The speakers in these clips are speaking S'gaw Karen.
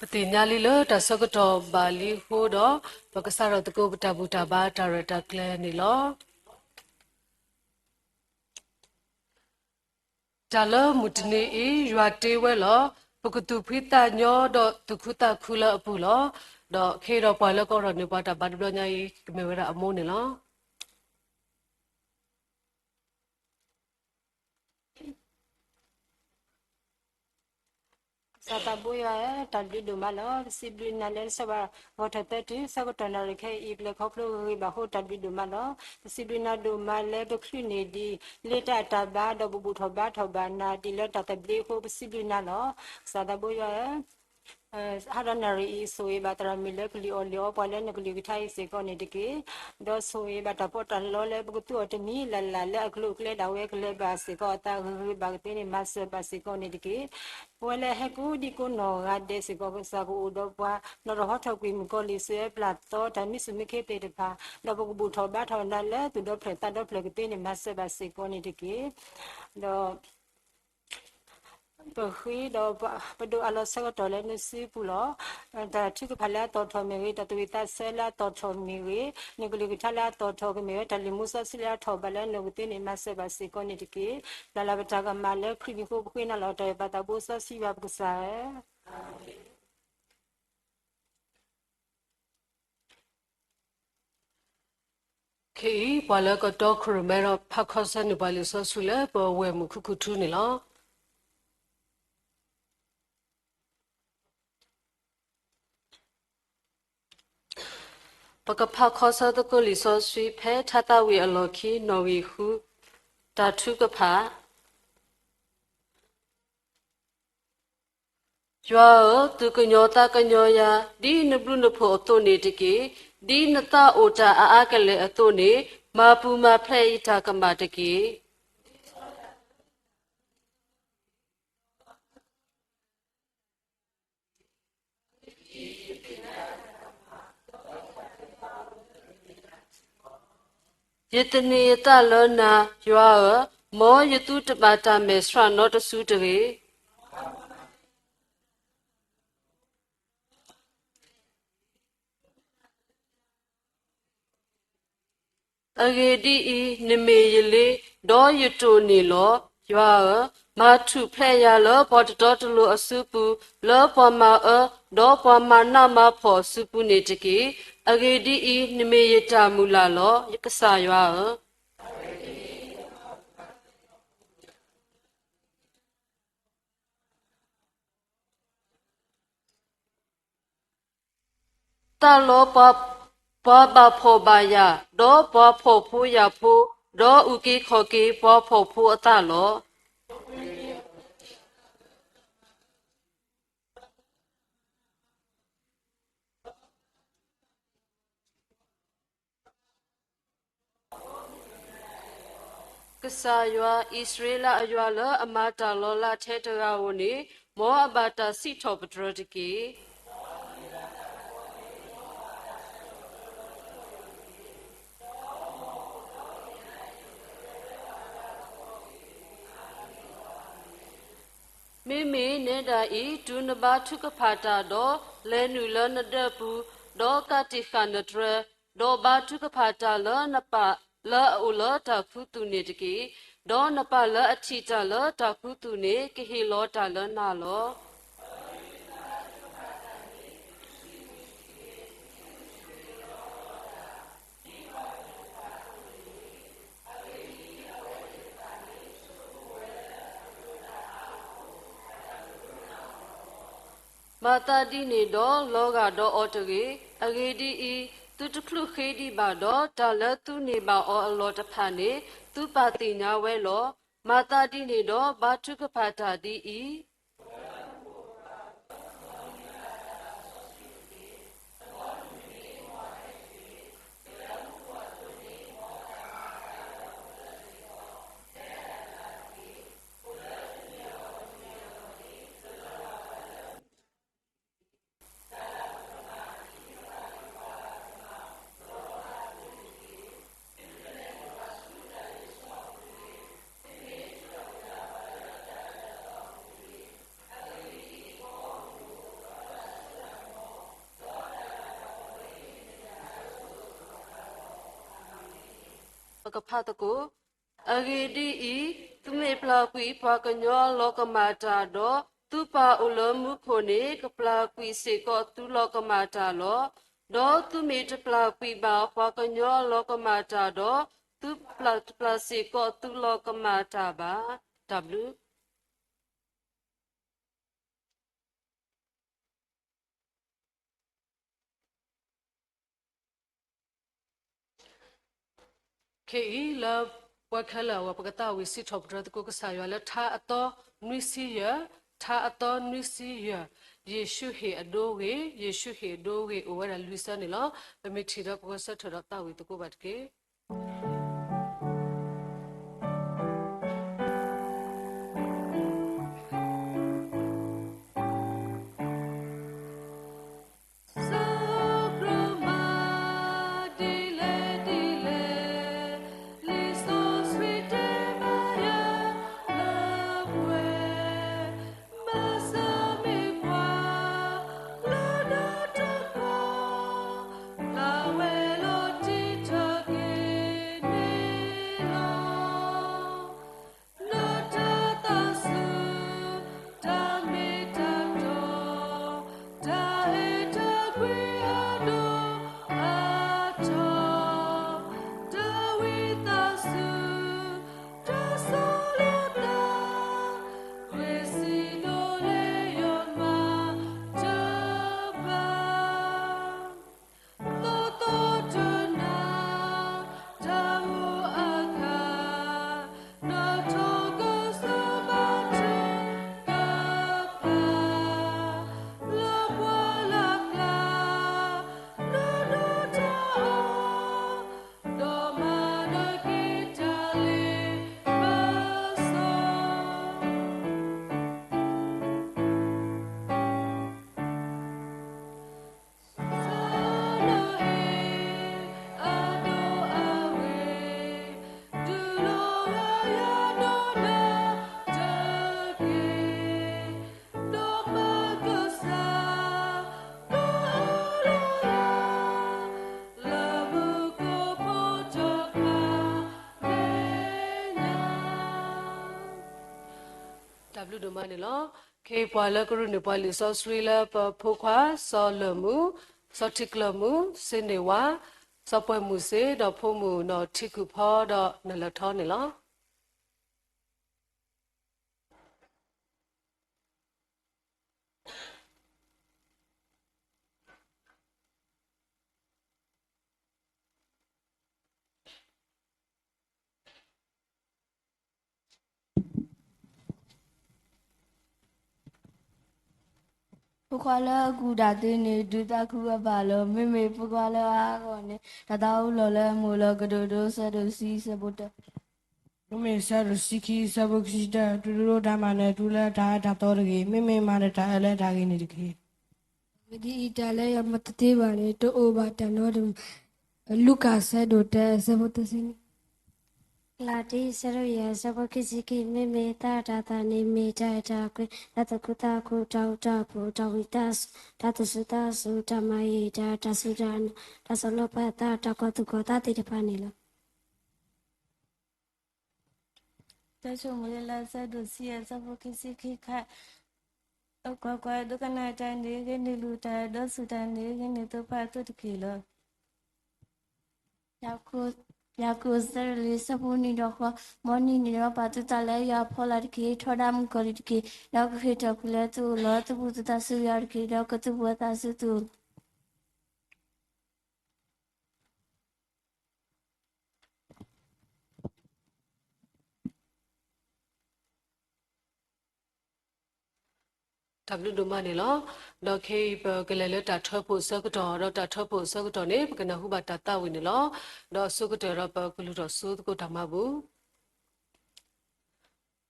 ပသ့ၣ်ညါလံလၢတၢ်ဆၢကတီၢ်ဘၣ်လံအဃိဒီး, ပကစးထီၣ်သကိးပတၢ်ဘူၣ်တၢ်ဘါတၢ်ရဲၣ်တၢ်ကျဲၤန့ၣ်လီၤ. တၢ်လၢမုၢ်တနံၤအံၤ ယွၤတ့ဝဲလီၤ. ပကသူၣ်ဖှံသးညီဒီးသူၣ်ခုသးခုလၢအပူၤလီၤ. ဒီးခဲအံၤဒီးပှၤလၢကအိးထီၣ်န့ၢ်ပှၤတၢ်ဘါတဘျီညါအံၤ ကမ့ၢ်ဝဲဒၣ်အမိၢ်န့ၣ်လီၤ. ကစၢ်သးဘိယွၤဧၢ, တၢ်ဘျုးဒိၣ်မးလီၤ. ပစံးဘျုးနၤလၢနစီၤပၤဂီၤထီၣ်သၢတုၤ ဆၢကတီၢ်နၣ်ရံၣ်ခဲအံၤ ပလဲၤခီဖျိဂ့ၤဂ့ၤဘၣ်အဃိ တၢ်ဘျုးဒိၣ်မးလီၤ. ပစံးဘျုးနၤဒိၣ်မးလၢပချုးန့ၢ်ဒံး လၢတၢ်အတၢ်ဘါ ဒီးပဘူၣ်ထီၣ်ဘါထီၣ်ဘၣ်နၤဒံးလၢတၢ်သဘျ့အဃိ ပစံးဘျုးနၤလီၤ. ကစၢ်သးဘိယွၤဧၢ ဟါဒီးနၣ်ရံၣ်အံၤ ဆိၣ်ဂ့ၤဘၣ်သရၣ်မုၣ်လၢကလံၤအီၣ်လံၤအီပှၤလၢနကလုၢ်ကထါအံၤစ့ၢ်ကီးန့ၣ်တက့ၢ်. ဒီးဆိၣ်ဂ့ၤဘၣ်တၢ်ပီးတၢ်လီလၢပကသူအီၤတမံၤလၢ်လၢ်လၢအကျိၤအကျဲဒၣ်ဝဲကလဲၤဘၣ်စ့ၢ်ကီးအသးဂ့ၤဂ့ၤဘၣ်ကသ့န့ၣ် မၤစၢၤဘၣ်စ့ၢ်ကီးန့ၣ်တက့ၢ်. ပဝဲလၢဟဲကိးဒံကိးနီၢ်ဂၤဒဲးစ့ၢ်ကီး ကစၢ်ကအိၣ်ဒီးပှၤ နီၢ်တဟီထီၣ်ကွံာ်မုၣ်ကီၤလံၢ်စၢၤပျၢ်သီတၢ်မံဆူၣ်မံခ့သ့ၣ်တဖၣ် ဒီးပကဘူၣ်ထီၣ်ဘါထီၣ်နၤလၢသူၣ်ဒီဖျၢၣ်သးဒီဖျၢၣ်ကသ့န့ၣ် မၤစၢၤဘၣ်စ့ၢ်ကီးန့ၣ်တက့ၢ်. ဒီး ပဃ့ဒီးပဒိးအးလီၤဆၢကတီၢ်လၢနစုပူၤလီၤ. တၢ်ထုကဖၣ်လၢအသီၣ်ထီၣ်မ့ၢ်ဂ့ၤ, တၢ်သူၣ်ဝံၣ်သးဆၢလၢအသီၣ်ထီၣ်မ့ၢ်ဂ့ၤ, နကလုၢ်ကထါလၢအသီၣ်ထီၣ်ကမ့ၢ်ဝဲ တၢ်လံၤမူစီဆှံလၢအထီၣ်ဘၣ်လၢနအိၣ်ကသ့န့ၣ် မၤစၢၤဘၣ်စ့ၢ်ကီးန့ၣ်တက့ၢ်. ပျၢ်လၢပတၢ်ကမၣ်လၢခရံာ်မံၤအဃိ ပဃ့နၤလီၤ. တၢ်အဲၣ်ဘၣ်သးဘိစီဆှံယွၤပကစၢ်ဧၢ. ခဲအံၤ ပှၤလၢကတီခိၣ်ရိၣ်မဲဒီး ဖးခီဆၢန့ၢ်ပှၤလံာ်စီဆှံလၢ ပဝဲၢ်မုၢ်ခုၣ်ခုၣ်ထူန့ၣ်လီၤ. ပကဖးခီဆၢသကိးလံာ်စီဆှံဖဲထါသးဝံၣ်အလီၢ်ခံ နီၣ်ဂံၢ်ဃု, တၢ်ထုကဖၣ် ယွၤဧၢ, သူၣ်ကညီၤသးကညီၤယၤ ဒ်နဘျုးနဖှိၣ်အသိးန့ၣ်တက့ၢ်. ဒ်နသးအိၣ်တၢ်အါအါကလဲာ်အသိးန့ၣ် မၤပူၤမၤဖျဲးယတၢ်ကမၣ်တက့ၢ်. ယသန့ၤယသးလၢနၤ, ယွၤဧၢ, မ်ယသူတဘၣ်တၢ်မဲာ်ဆှးနီတစုတဂ့ၤ. အဂ့ၢ်ဒ်အံၤ, နမ့ၢ်ယလ့, ဒီးယတိၢ်န့ၣ်လီၤ. ယွၤဧၢ, မၤထူၣ်ဖျဲးယၤလၢပှၤတတီတလိၤအစုပူၤ, လၢပှၤမၤအၢ, ဒီးပှၤမၤနးမၤဖှီၣ်အစုပူၤန့ၣ်တက့ၢ်. အဂ့ၢ်ဒ်အံၤ, နမ့ၢ်ယတၢ်မုၢ်လၢ်လီၤ, ယကစၢ်ယွၤဧၢ. သးလီပှၤဘၣ်ဖှီၣ်ဘၣ်ယာ်, ဒီးပှၤဖှီၣ်ဖိယာ်ဖိ, ဒီးအုၣ်က့ၤခီၣ်က့ၤပှၤဖှီၣ်ဖိအသးလီၤ. ကစၢ်ယွၤ, အံၣ်စရ့လးအယွၤလၢအမၤတၢ်လီၤလးထဲတဂၤဧိၤန့ၣ်, မ်အဘၣ်တၢ်စံးထီၣ်ပတြၢၤတက့ၢ်. မ့မ့ၢ်နဲဒၣ်အံၤ, တုၤနဘါထုကဖၣ်တၢ်ဒီး, လဲၤနုာ်လၢနဒၢးပူၤ, ဒီးကးတံာ်ဃာ်နတြဲၤ, ဒီးဘါထုကဖၣ်တၢ်လၢနပၢ်လၢအအိၣ်လၢတၢ်ခူသူၣ်န့ၣ်တက့ၢ်. ဒီးနပၢ်လၢအထံၣ်တၢ်လၢတၢ်ခူသူၣ်န့ၣ် ကဟ့ၣ်လီၤတၢ်လၢနၤလီၤ. မၤသးဒ်န့ၣ်ဒီး လီၤဂာ်ဒီးအီၤတဂ့ၤ. အဂ့ၢ်ဒ်အံၤ, သုတချုးဃ့ဒံးဘၣ်ဒီး တၢ်လၢသုန့ၢ်ဘၣ်အီၤအလီၢ်တဖၣ်န့ၣ် သုပၢ်သ့ၣ်ညါဝဲလီၤ. မၤသးဒ်န့ၣ်ဒီး ဘါထုကဖၣ်တၢ်ဒ်အံၤ, ပကဖးသကိး. အဂ့ၢ်ဒ်အံၤ, သုမ့ၢ်ပျၢ်ကွံာ်ပှၤကညီအလီၤကမၣ်တၢ်ဒီး, သုပၢ်အိၣ်လၢမူခိၣ်န့ၣ် ကပျၢ်ကွံာ်စ့ၢ်ကီးသုလီၤကမၣ်တၢ်လီၤ. ဒီးသုမ့ၢ်တပျၢ်ကွံာ်ဘၣ်ပှၤကညီအလီၤကမၣ်တၢ်ဒီး, သုတပျၢ်စ့ၢ်ကီးသုလီၤကမၣ်တၢ်ဘၣ်. တၢ်ဘျုး ခဲအံၤလၢပှၤခဲလၢာ်အဂီၢ် ပကသးဝံၣ်စံးထီၣ်ပတြၢၤသကိးကစၢ်ယွၤလၢထါအသီနွံဆံယဲၢ်, ထါအသီနွံဆံယဲၢ်, ယ့ၣ်ၡူးဟ့ၣ်အဒိဂ့ၤ, ယ့ၣ်ၡူးဟ့ၣ်အဒိဂ့ၤ အိၣ်ဝဲဒၣ်လွံၢ်ဆၢန့ၣ်လီၤ. ပမ့ၢ်ထံၣ်ဒီးပကဆၢထၢၣ်ဒီးသးဝံၣ်သကိးဘၣ်တက့ၢ်. တၢ်ဘျုးဒိၣ်မးန့ၣ်လီၤ. ခဲအံၤပှၤလၢကရူၢ်န့ၢ်ပှၤလံာ်စီဆှံလၢပဖိခွါ စီၤလၢၢ်မူ, စီၤထံကျၢၢ်မူ, စ့န့ၢ်ဝါ, စီၤပှဲၤမုၢ်စ့, ဒီးဖိမုၣ်နီၢ်ထံကုၣ်ဖီ ဒီးနၢ်လၢၢ်ထီန့ၣ်လီၤ. ဖိခွါလၢအကူၣ်တၢ်သ့န့ၣ် ဒုးသးခုဝဲဘၣ်လီၤ. မ့မ့ၢ်ဖိခွါလၢအါအါဂီၢ်ဂီၢ်န့ၣ် တၢ်သးအိၣ်လီၤလၢအမုာ်လီၤ. ကတိၤဒိ ဆၢဒိၣ်တဆံ ဆၢဖိတၢ မ့မ့ၢ်ဆၢဒိၣ်တဆံခံ ဆၢဖိခံဆံတၢ, တူၢ်လိာ်တၢ်မၤနၢၤသုလၢတၢ်အၢတၢ်သီတဂ့ၤ, မ့မ့ၢ်မၤနၢၤတၢ်အၢလၢတၢ်ဂ့ၤန့ၣ်တက့ၢ်. အဂ့ၢ်ဒ်အံၤ, တၢ်လၢယွၤမၤတသ့ဘၣ်န့ၣ် တအိၣ်ဘၣ်တၢ်နီတမံၤ. လူၤကၣ် ဆၢဒိၣ်တၢ ဆၢဖိသၢဆံန့ၣ်, ကလၤတံ ဆၢဒိၣ်ယဲၢ် ဆၢဖိခံဆံခံ, မ့မ့ၢ်သရၣ်တၢ်သးန့ၣ် မ့ၢ်တၢ်အဲၣ်တၢ်ကွံ, တၢ်သူၣ်ခုသးခု, တၢ်ဃူတၢ်ဖိး, တၢ်ဝံသးစူၤ, တၢ်သူၣ်စူၤသးစူၤ, တၢ်မၤဂ့ၤ, တၢ်, တၢ်စူၢ်တၢ်နာ်, တၢ်ဆီၣ်လီၤပာ်သး, တၢ်ကီၤသူၣ်ကီၤသးသ့ၣ်တဖၣ်န့ၣ်လီၤ. တၢ်ဆိကမိၣ်လၢ ဆၢဒိၣ်တဆံယဲၢ် ဆၢဖိခံဆံခံခါ, ကွၢ်ကွၢ်, ဒိကနၣ်တၢ်န့ၣ်ဂ့ၤန့ၢ်လူၤတၢ်, ဒီးစူၢ်တၢ်န့ၣ်ဂ့ၤန့ၢ်သိပာ်အသိးတက့ၢ်လီၤ. ယၤကိာ် ဆၢဒိၣ်လွံၢ် ဆၢဖိနွံဒီးဃိး, မ်နံၤန့ၣ်ဒီးပာ်သုတၢ်လၢယွၤအဖီလာ်တက့ၢ်. ထီဒါမုၣ်ကီၤလံၢ်တက့ၢ်. ဒီးကဃ့ၢ်ထီၣ်ကွံာ်လၢသုအိၣ်လီၤ. သုဘူၣ်သုသးဆူယွၤတက့ၢ်. ဒီးကသူၣ်ဘှီသးဆူသုအိၣ်လီၤ. တၢ်ဘျုးဒိၣ်မးန့ၣ်လီၤ. ဒီးခဲအံၤပကလဲၤလၢတၢ်ထၢဖှိၣ်အဆၢကတီၢ်, ဒီးတၢ်ထၢဖှိၣ်အဆၢကတီၢ်န့ၣ် ပကနၢ်ဟူဘၣ်တၢ်သးဝံၣ်န့ၣ်လီၤ. ဒီးအဆိကတၢၢ်ဒီးပကလုၢ်ထီၣ်ဆိသကိးတၢ်မၤဘူၣ်.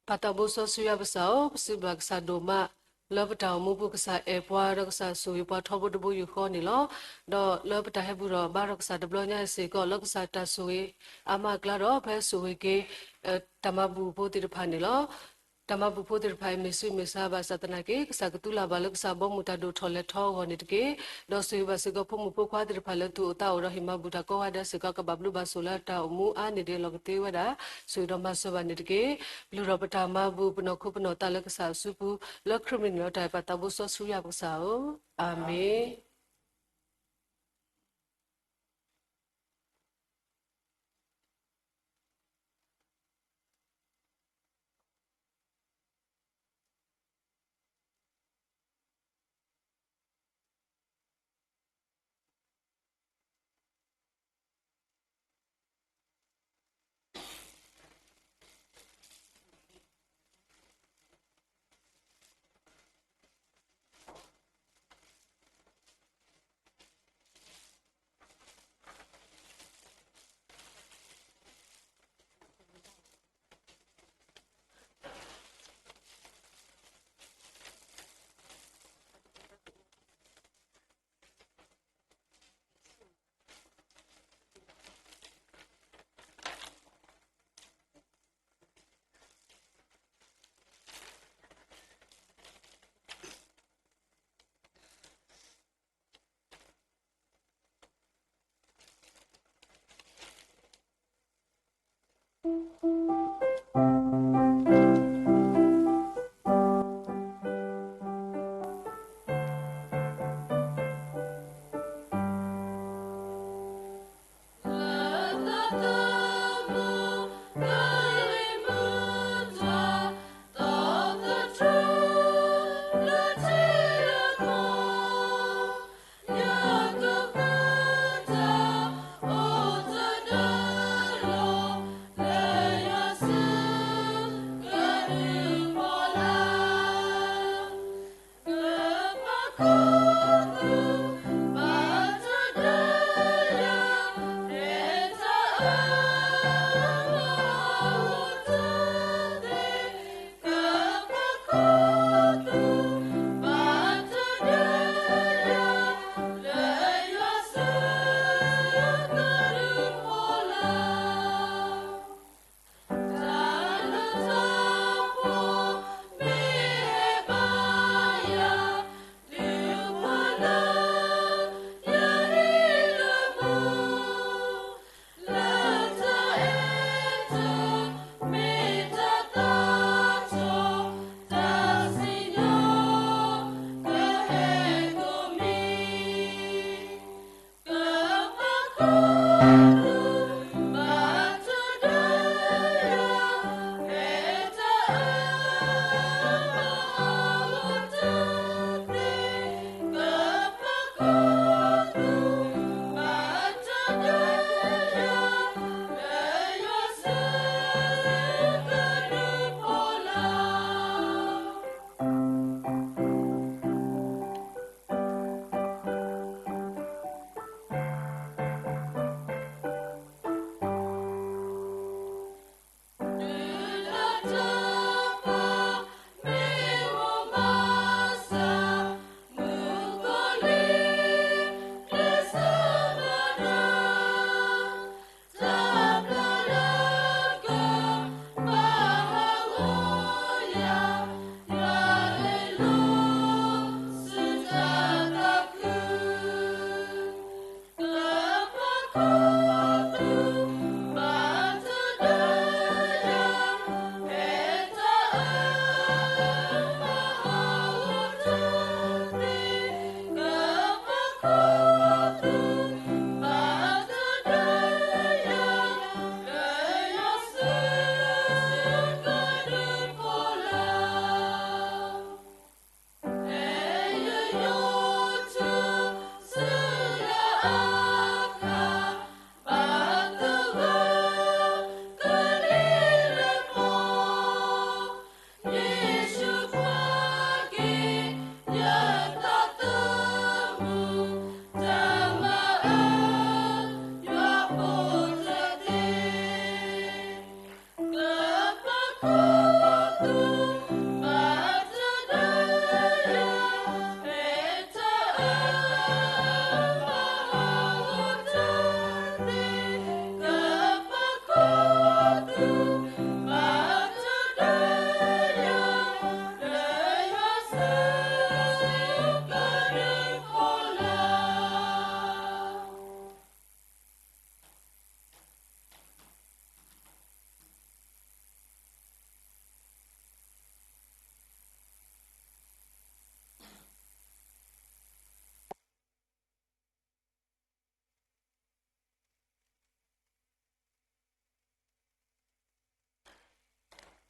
ပၢ်သးဘိစီဆှံယွၤပကစၢ်ဧၢ, ပစံးဘျုးကစၢ်ဒိၣ်မး လၢပတၢ်အိၣ်မူပူၤ ကစၢ်အဲၣ်ပှၤ ဒီးကစၢ်ဆိၣ်ဂ့ၤပှၤထီဘိတဘိယူၢ်ဃီန့ၣ်လီၤ. ဒီးလၢပတၢ်ဟဲဘူၣ်ထီၣ်ဘါထီၣ်ကစၢ်တဘျီညါအံၤစ့ၢ်ကီး လၢကစၢ်တၢ်ဆိၣ်ဂ့ၤအါမးအကျါဒီး ပဟဲဆိၣ်ဂ့ၤက့ၤ တၢ်မၤဘူၣ်ဖိသ့ၣ်တဖၣ်န့ၣ်လီၤ. တၢ်မၤဘူၣ်ဖိသ့ၣ်တဖၣ်အံၤ မ့ၢ်ဆူးမ့ၢ်ဆါဘၣ်ဆၣ်သနာ်က့ ကစၢ်ကသူလၢ်ဘၣ်လၢကစၢ်ဘီမုၢ်တၢ်ဒိၣ်ထီၣ်လဲၤထီအဂီၢ်န့ၣ်တက့ၢ်. ဒီးဆိၣ်ဂ့ၤဘၣ်စ့ၢ်ကီးဖိမုၣ်ဖိခွါသ့ၣ်တဖၣ်လၢသူၣ်အိၣ်သးအိၣ်ဒီးဟ့ၣ်မၤဘူၣ်တၢ်ကိးဂၤဒဲးစ့ၢ်ကီး ကဘၣ်ဘျုးဘၣ်ဆိၣ်လၢတၢ်အိၣ်မူအါန့ၢ်ဒံးအလီၢ်ကသ့ဝဲဒၣ် ဆိၣ်ဂ့ၤဒီးမၤစၢၤဘၣ်န့ၣ်တက့ၢ်. ပျုၢ်ထီၣ်ပတၢ်မၤဘူၣ် ပနီၢ်ခိပနီၢ်သးလၢကစၢ်အစုပူၤ လၢခရံာ်မံၤန့ၣ်ဒီးတၢ်အဲၣ်ပၢ်သးဘိစီဆှံယွၤပကစၢ်ဧၢ, အၤမ့ၣ်.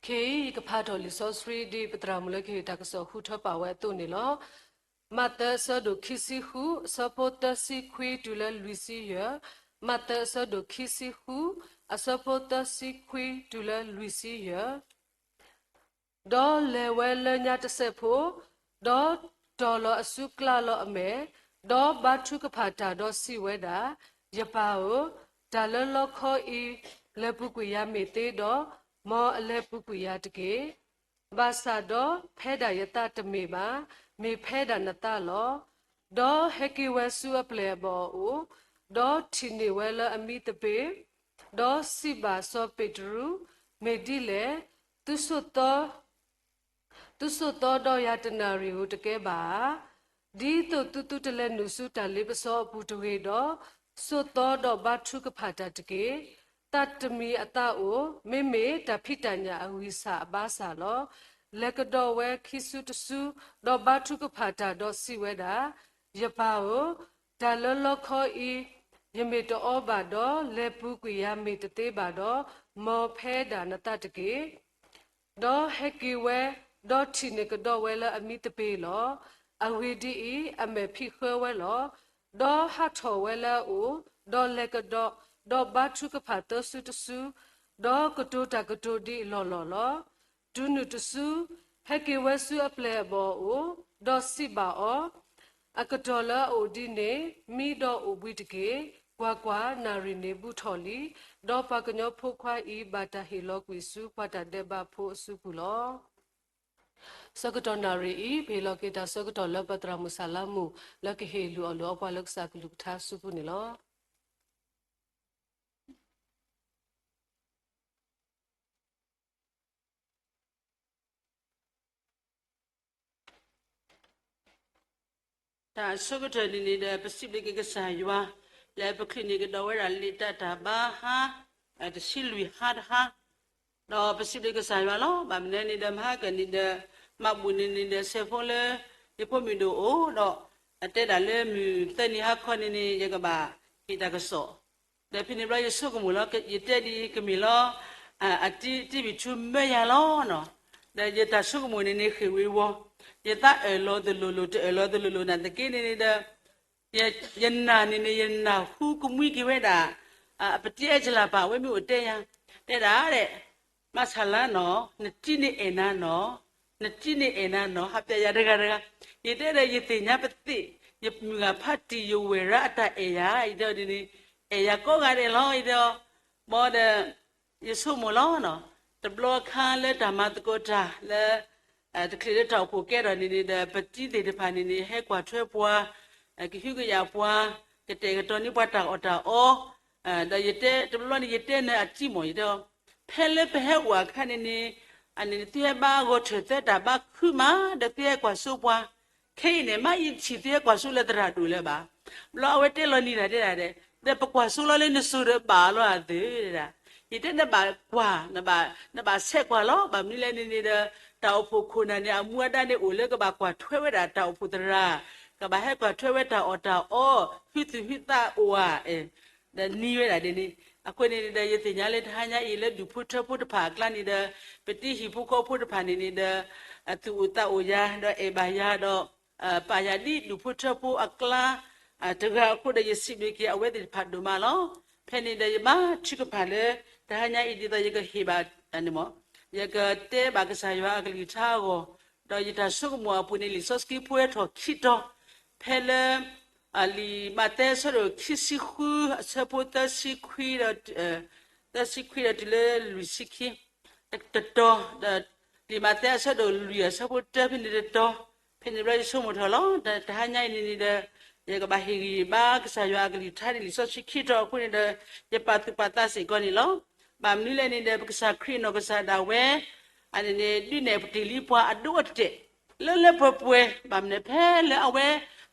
ခဲအံၤ ယကဖးထီၣ်လံာ်စီဆှံဒ်ပသရၣ်မုၣ်လၢကဟ့ၣ်တၢ်ကစီၣ်ဟူထၢပာ်ဝဲအသိးန့ၣ်လီၤ. မးသဲအဆၢဒိၣ်ခံဆံဃု အဆၢဖိသၢဆံခွံတုၤလၢလွံၢ်ဆံယဲၢ်, မးသဲအဆၢဒိၣ်ခံဆံဃု အဆၢဖိသၢဆံခွံတုၤလၢလွံၢ်ဆံယဲၢ်. ဒီးလဲၤဝဲလၢညါတစဲးဖိ, ဒီးတီၤလီၤအစုကျါလီၤအမဲာ်, ဒီးဘါထုကဖၣ်တၢ်ဒီးစံးဝဲဒၣ်, ယပၢ်ဧၢ, တၢ်လၢလီခီအံၤ လဲၤပူၤကွံာ်ယၤမ့ၢ်သ့ဒီး, မ်အလဲၤပူၤကွံာ်ယၤတက့ၢ်. ဘၣ်ဆၣ်ဒီးဖဲဒၣ်ယသးတမ့ၢ်ဘၣ်, မ့ၢ်ဖဲဒၣ်နသးလီၤ. ဒီးဟဲက့ၤဝဲဆူအပျဲၢ်အဘီၣ်အအိၣ်, ဒီးထံၣ်န့ၢ်ဝဲလၢအမံသပ့ၤ, ဒီးစံးဘၣ်စီၤပ့းတရူး, မ့ၢ်ဒ်လဲၣ်, သုဆိးသီ သုဆိးသီဒီးယၤတနၣ်ရံၣ်ဧိၤတကဲဘၣ်ဧါ. ဒ်သိးသုသုတလဲၤနုာ်ဆူတၢ်လ့ပစီအပူၤတဂ့ၤဒီး, ဆိးသီဒီးဘါထုကဖၣ်တၢ်တက့ၢ်. သးတမံၤအသးအိၣ်, မ့မ့ၢ်တၢ်ဖံးတၢ်ညၣ်အဂံၢ်စၢ်အဘါစၢ်လီၤ. လဲၤကဒီးဝဲခံစုတစု, ဒီးဘါထုကဖၣ်တၢ်ဒီးစံးဝဲဒၣ်, ယပၢ်ဧၢ, တၢ်လၢလီခီအံၤ ယမ့ၢ်တအီဘၣ်ဒီး, လဲၤပူၤကွံာ်ယၤမ့ၢ်တသ့ဘၣ်ဒီး, မ်ဖဲဒၣ်နသးတက့ၢ်. ဒီးဟဲက့ၤဝဲ, ဒီးထံၣ်န့ၢ်ကဒီးဝဲလၢအမံသပ့ၤလီၤ. အဂ့ၢ်ဒ်အံၤ, အမဲာ်ဖံးဃၢဝဲလီၤ. ဒီးဟးထီၣ်ဝဲလၢအအိၣ်, ဒီးလဲၤကဒီး, ဒီးဘါထုကဖၣ်သၢစုတစု, ဒီးကတိၤတၢ်ကတိၤဒ်အလီၢ်လီၢ်လီၤ. တုၤနုၤတစု, ဟဲက့ၤဝဲဆူအပျဲၢ်အဘီၣ်အအိၣ်, ဒီးစံးဘၣ်အီၤ, အကတီၢ်လၢအအိၣ်ဒ်န့ၣ်, မံဒီးအိၣ်ဘှံးတက့ၢ်. ကွၢ်ကွၢ်, နၣ်ရံၣ်န့ၣ်ဘူးထီၣ်လံ, ဒီးပှၤကညီဖိခွါအံၤဘၣ်တၢ်ဟ့ၣ်လီၤကွံာ်ဆူပှၤတၢ်ဒဲးဘးဖိအစုပူၤလီၤ. ဆၢကတီၢ်နၣ်ရံၣ်အံၤ ပဟ့ၣ်လီၤက့ၤတၢ်ဆၢကတီၢ်လၢပသရၣ်မုၣ်စၢ်လါမူး လၢကဟ့ၣ်လုၢ်အီၣ်လုၢ်အီပှၤလၢကစၢ်ကလုၢ်ကထါအစုပူၤန့ၣ်လီၤ. တၢ်အဆိကတၢၢ်န့ၣ်န့ၣ်ဒီး ပစံးဘျုးက့ၤကစၢ်ယွၤ လၢပချုးန့ၢ်ကဒီးဝဲဒၣ်လံာ်တၢ်တၢ်ဘါဟါ တဆံလွံၢ်ဟါတဟါ, ဒီးပစံးဘျုးကစၢ်ယွၤလီၤ. ဘၣ်မနုၤန့ၣ်ဒီး မဟါကၢၣ်န့ၣ်ဒီး မၤဘူၣ်န့ၢ်န့ၣ်ဒီး ဆဲးဖိလၢ ယဖိမုၣ်ဒိၣ်အိၣ်ဒီး အတဲဒၣ်လၢမုၢ်သၢနံၤဟါခီန့ၣ်န့ၣ် ယကဘၣ်ဟ့ၣ်တၢ်ကစီၣ် ဒီးဖဲန့ၣ်ဘျီယဆိကမိၣ်လီၤ, ယတဲဒ်အံၤကမ့ၢ်လီၤ, အတံတံဘံၣ်ထူမၢယၤလီၤ. ဒီးယတၢ်ဆိကမိၣ်န့ၣ်န့ၣ် ဃ့ၢ်ဝ့ၤဝီၤ, ယသးအၢၣ်လီၤတလိၤလိၤ တအၢၣ်လီၤတလိၤလိၤနာ်သက့န့ၣ်န့ၣ်ဒီး ယနာ်န့ၣ်န့ၣ် ယနာ်ဟူကမှံက့ၤဝဲဒၣ် အပတံအဲၣ်ကလၤပၢ် အဝဲမ့ၢ်အိၣ်တဲယၤ, တဲဒၣ်ဒဲး, ဘၣ်ဆၣ်လါနီၤ, နတံန့ၣ်အဲၣ်နၤနီၤ, နတံန့ၣ်အဲၣ်နၤနီၤ, ဟးပျဲယၤတဂၤတဂၤ, ယတဲဒီး ယသ့ၣ်ညါပသ့ၣ်, ယမုၢ်ဂၤဖးတံၢ် ယဝဲၢ်ရၢအတၢ်အဲၣ်ယၤ, ယတဲဒ်န့ၣ်, အဲၣ်ယၤကိးဂၤဒဲးလီၤ, ယတဲ, ဘၣ်ဒီး ယဆိကမိၣ်လီၤ, တဘျီအခါလၢတၢ်မၤသကိးတၢ်လၢ တချုးလၢတၢ်အိၣ်ဖှိၣ်ကဲထီၣ်န့ၣ်န့ၣ်ဒီး ပတံသ့ၣ်တဖၣ်န့ၣ်န့ၣ် ဟဲကွၢ်ထွဲပှၤ, ကဟုကယာ်ပှၤ, ကတဲာ်ကတီၤန့ၢ်ပှၤတၢ်အီၣ်တၢ်အီ, ဒီးယတဲ တဘျီဘျီန့ၣ် ယတဲနၤအတံမ့ၢ် ယတဲ, ဖဲလၢပဟဲအိၣ်အခါန့ၣ်န့ၣ်, အန့ၣ်သုဟဲဘါဂီၤထၢၣ်သၢတၢ်ဘါခုမး ဒီးသုဟဲကွၢ်စိပှၤ, ခဲအံၤန့ၣ် မ့ၢ်ယထံၣ်သုဟဲကွၢ်စိလၢသရၣ်ဒိၣ်လၢၤဘၣ်. ဘျီအဝဲတဲလီၤနံၤတၢ်တဲဒၣ်ဒဲး, ဒီးပကွၢ်စိလီၤလၢနစိၤဒီးဘၣ်လီၤအသၢၣ်ဒၣ်, ယတဲနဘၣ်ကွၢ်, နဘၣ်ဆဲးကွၢ်လီၤ, ဘၣ်မနုၤလဲၣ်န့ၣ်န့ၣ်ဒီး တၢ်အိၣ်ဖှိၣ်ခိၣ်နၢ်န့ၣ် အမူအဒါန့ၣ်အိၣ်လၢကဘၣ်ကွၢ်ထွဲဝဲဒၣ်တၢ်အိၣ်ဖှိၣ်သရၣ်, ကဘၣ်ဟဲကွၢ်ထွဲဝဲတၢ်အီၣ်တၢ်အီ, ဟုသူၣ်ဟုသးအိၣ်ဧါ, ဒီးနံၤဝဲဒၣ်ဒ်န့ၣ်, အဃိန့ၣ်န့ၣ်ဒီး ယသ့ၣ်ညါလၢတဟါညါအံၤလၢဒူၣ်ဖိထၢဖိတဖၣ်အကျါန့ၣ်ဒီး ပတံဟံၣ်ဖိဃီဖိတဖၣ်န့ၣ်န့ၣ်ဒီး အသူၣ်အိၣ်သးအိၣ်ယၤ ဒီးအဲၣ်ဘၣ်ယၤဒီး ပာ်ယၤဒ်ဒူၣ်ဖိထၢဖိအကျါ တဂၤအဃိဒီး ယစံးဘျုးက့ၤအဝဲသ့ၣ်တဖၣ်ဒိၣ်မးလီၤ. ဖဲန့ၣ်ဒီးယဘါထုကဖၣ်လၢ တဟါညါအံၤဒ်သိးယကဟ့ၣ်ဘၣ်န့ၣ်မ့ၢ် ယကတဲဘၣ်ကစၢ်ယွၤအကလုၢ်ကထါအဂီၢ်, ဒီးယတၢ်ဆိကမိၣ်အပူၤန့ၣ် လံာ်စီဆှံဖိဟဲထီၣ်ခံတီၤ, ဖဲလၢ လံာ်မးသဲအဆၢဒိၣ်ခံဆံဃု အဆၢဖိသၢဆံခွံဒီး သၢဆံခွံဒီးတုၤလၢလွံၢ်ဆံခံ တတီၤ, ဒီးလံာ်မးသဲအဆၢဒိၣ်လွံၢ်အဆၢဖိတၢဖဲန့ၣ်တတီၤ, ဖဲန့ၣ်ဘျီယဆိကမိၣ်ထီၣ်လီၤ. တဟါညါအံၤန့ၣ်န့ၣ်ဒီး ယကဘၣ်ဟ့ၣ်ဂံၢ်ဘါကစၢ်ယွၤအကလုၢ်ကထါန့ၣ် လံာ်စီဆှံခံတီၤအဃိန့ၣ်ဒီး ယပာ်သူၣ်ပာ်သးစ့ၢ်ကီးန့ၣ်လီၤ. ဘၣ်မနုၤလဲၣ်န့ၣ်ဒီး ပကစၢ်ခရံာ်နီၢ်ကစၢ်ဒၣ်ဝဲ အန့ၣ်န့ၣ် ဒုးနဲၣ်ပတ့ၢ်လံပှၤအဒိအတဲာ် လၢလၢပှဲၤပှဲၤ ဘၣ်မနုၤဖဲလၢအဝဲ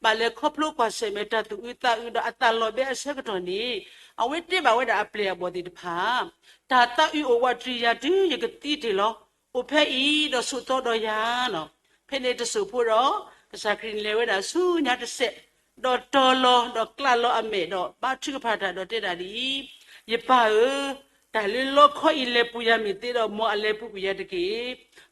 ဘၣ်လဲၤခီဖျိကွၢ်ဆၢၣ်မဲာ်တၢ်သူၣ်အုးသးအုးဒီးအသးလီၤဘဲအဆၢကတီၢ်န့ၣ် အဝဲတဲဘၣ်ဝဲဒၣ်အပျဲၢ်အဘီၣ်သ့ၣ်တဖၣ်, တၢ်သးအုးအိၣ်ဝးတရံးယၤတုၤယကသံတ့ၢ်လီၤ. အိၣ်ဖဲအံၤဒီးဆိးသီဒီးယၤလီၤ. ဖဲန့ၣ်တစိၢ်ဖိဒီး ကစၢ်ခရံာ်န့ၣ်လဲၤဝဲဒၣ်ဆူညါတစဲး, ဒီးတီၤလီၤ ဒီးကျးလီၤအမဲာ်ဒီး ဘါထုကဖၣ်တၢ်ဒီးတဲဒၣ်ဒ်အံၤ, ယပၢ်ဧၢ, တၢ်လၢလီခီအံၤလဲၤပူၤယၤမ့ၢ်သ့ဒီး မ်အလဲၤပူၤကွံာ်ယၤတက့ၢ်.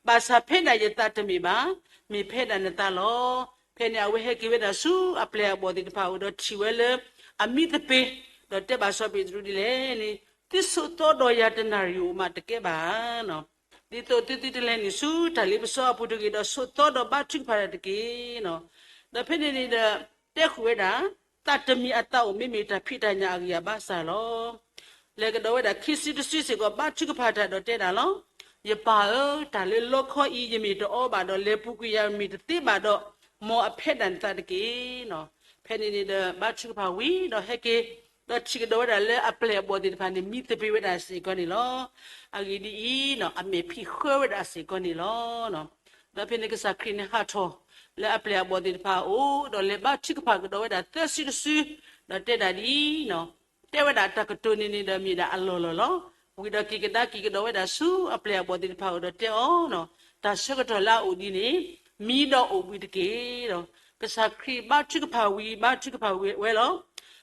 ဘၣ်ဆၣ်ဖဲဒၣ်ယသးတမ့ၢ်ဘၣ်, မ့ၢ်ဖဲဒၣ်နသးလီၤ. ဖဲန့ၣ်အဝဲဟဲက့ၤဝဲဒၣ်ဆူအပျဲၢ်အဘီၣ်သ့ၣ်တဖၣ်အအိၣ်ဒီးထံၣ်ဝဲလၢအမံသပ့ၤ, ဒီးတဲဘၣ်စီၤပ့းတရူးဒ်လဲၣ်န့ၣ်, သုဆိးသီဒီးယၤတနၣ်ရံၣ်ဧိၤမးတကဲဘၣ် ဒ်သိးသုသုတလဲၤနုာ်ဆူတၢ်လ့ပစီအပူၤတဂ့ၤဒီး ဆိးသီဒီးဘါထုကဖၣ်တၢ်တက့ၢ်. ဒီးဖဲန့ၣ်န့ၣ်ဒီး တဲဃုာ်ဝဲဒၣ်, သးတမံၤအသးအိၣ်မ့မ့ၢ်တၢ်ဖံးတၢ်ညၣ်အဂံၢ်အဘါစ့ၢ်လီၤ. လဲၤကဒီးဝဲဒၣ်ခံစုတစုစ့ၢ်ကီး ဘါထုကဖၣ်တၢ်ဒီးတဲဒၣ်လီၤ. ယပၢ်ဧၢ, တၢ်လၢလီခီအံၤ ယမ့ၢ်တအီဘၣ်ဒီး လဲၤပူၤကွံာ်ယၤမ့ၢ်တသ့ဘၣ်ဒီး, မ်အဖဲဒၣ်နသးတက့ၢ်. ဖဲန့ၣ်န့ၣ်ဒီး ဘါထုကဖၣ်ဝံၤဒီးဟဲက့ၤ, ဒီးထံၣ်ကဒီးဝဲဒၣ်လၢအပျဲၢ်အဘီၣ်သ့ၣ်တဖၣ်န့ၣ် မံသပ့ၤဝဲဒၣ်စ့ၢ်ကီးန့ၣ်လီၤ. အဂ့ၢ်ဒ်အံၤ, အမဲာ်ဖံးဃၢဝဲဒၣ်စ့ၢ်ကီးန့ၣ်လီၤ. ဒီးဖဲန့ၣ်ကစၢ်ခရံာ်န့ၣ်ဟးထီၣ်လၢအပျဲၢ်အဘီၣ်သ့ၣ်တဖၣ်အအိၣ်, ဒီးလဲၤဘါထုကဖၣ်ကဒီးဝဲဒၣ်သၢစုတစု, ဒီးတဲဒၣ်ဒ်အံၤ, တဲဝဲဒၣ်တၢ်ကတိၤန့ၣ်န့ၣ်ဒီးမ့ၢ်ဒၣ်အလီၢ်လီၢ်လီၤ. ဝံၤဒီးက့ၤကဒါက့ၤကဒီးဝဲဒၣ်ဆူအပျဲၢ်အဘီၣ်သ့ၣ်တဖၣ်အအိၣ်ဒီးတဲအီၤ, တၢ်ဆၢကတီၢ်လၢအအိၣ်ဒ်န့ၣ် မံဒီးအိၣ်ဘှံးတက့ၢ်. ဒီးကစၢ်ခရံာ်ဘါထုကဖၣ်ဝံၤ ဘါထုကဖၣ်ဝံၤဝဲလီၤ.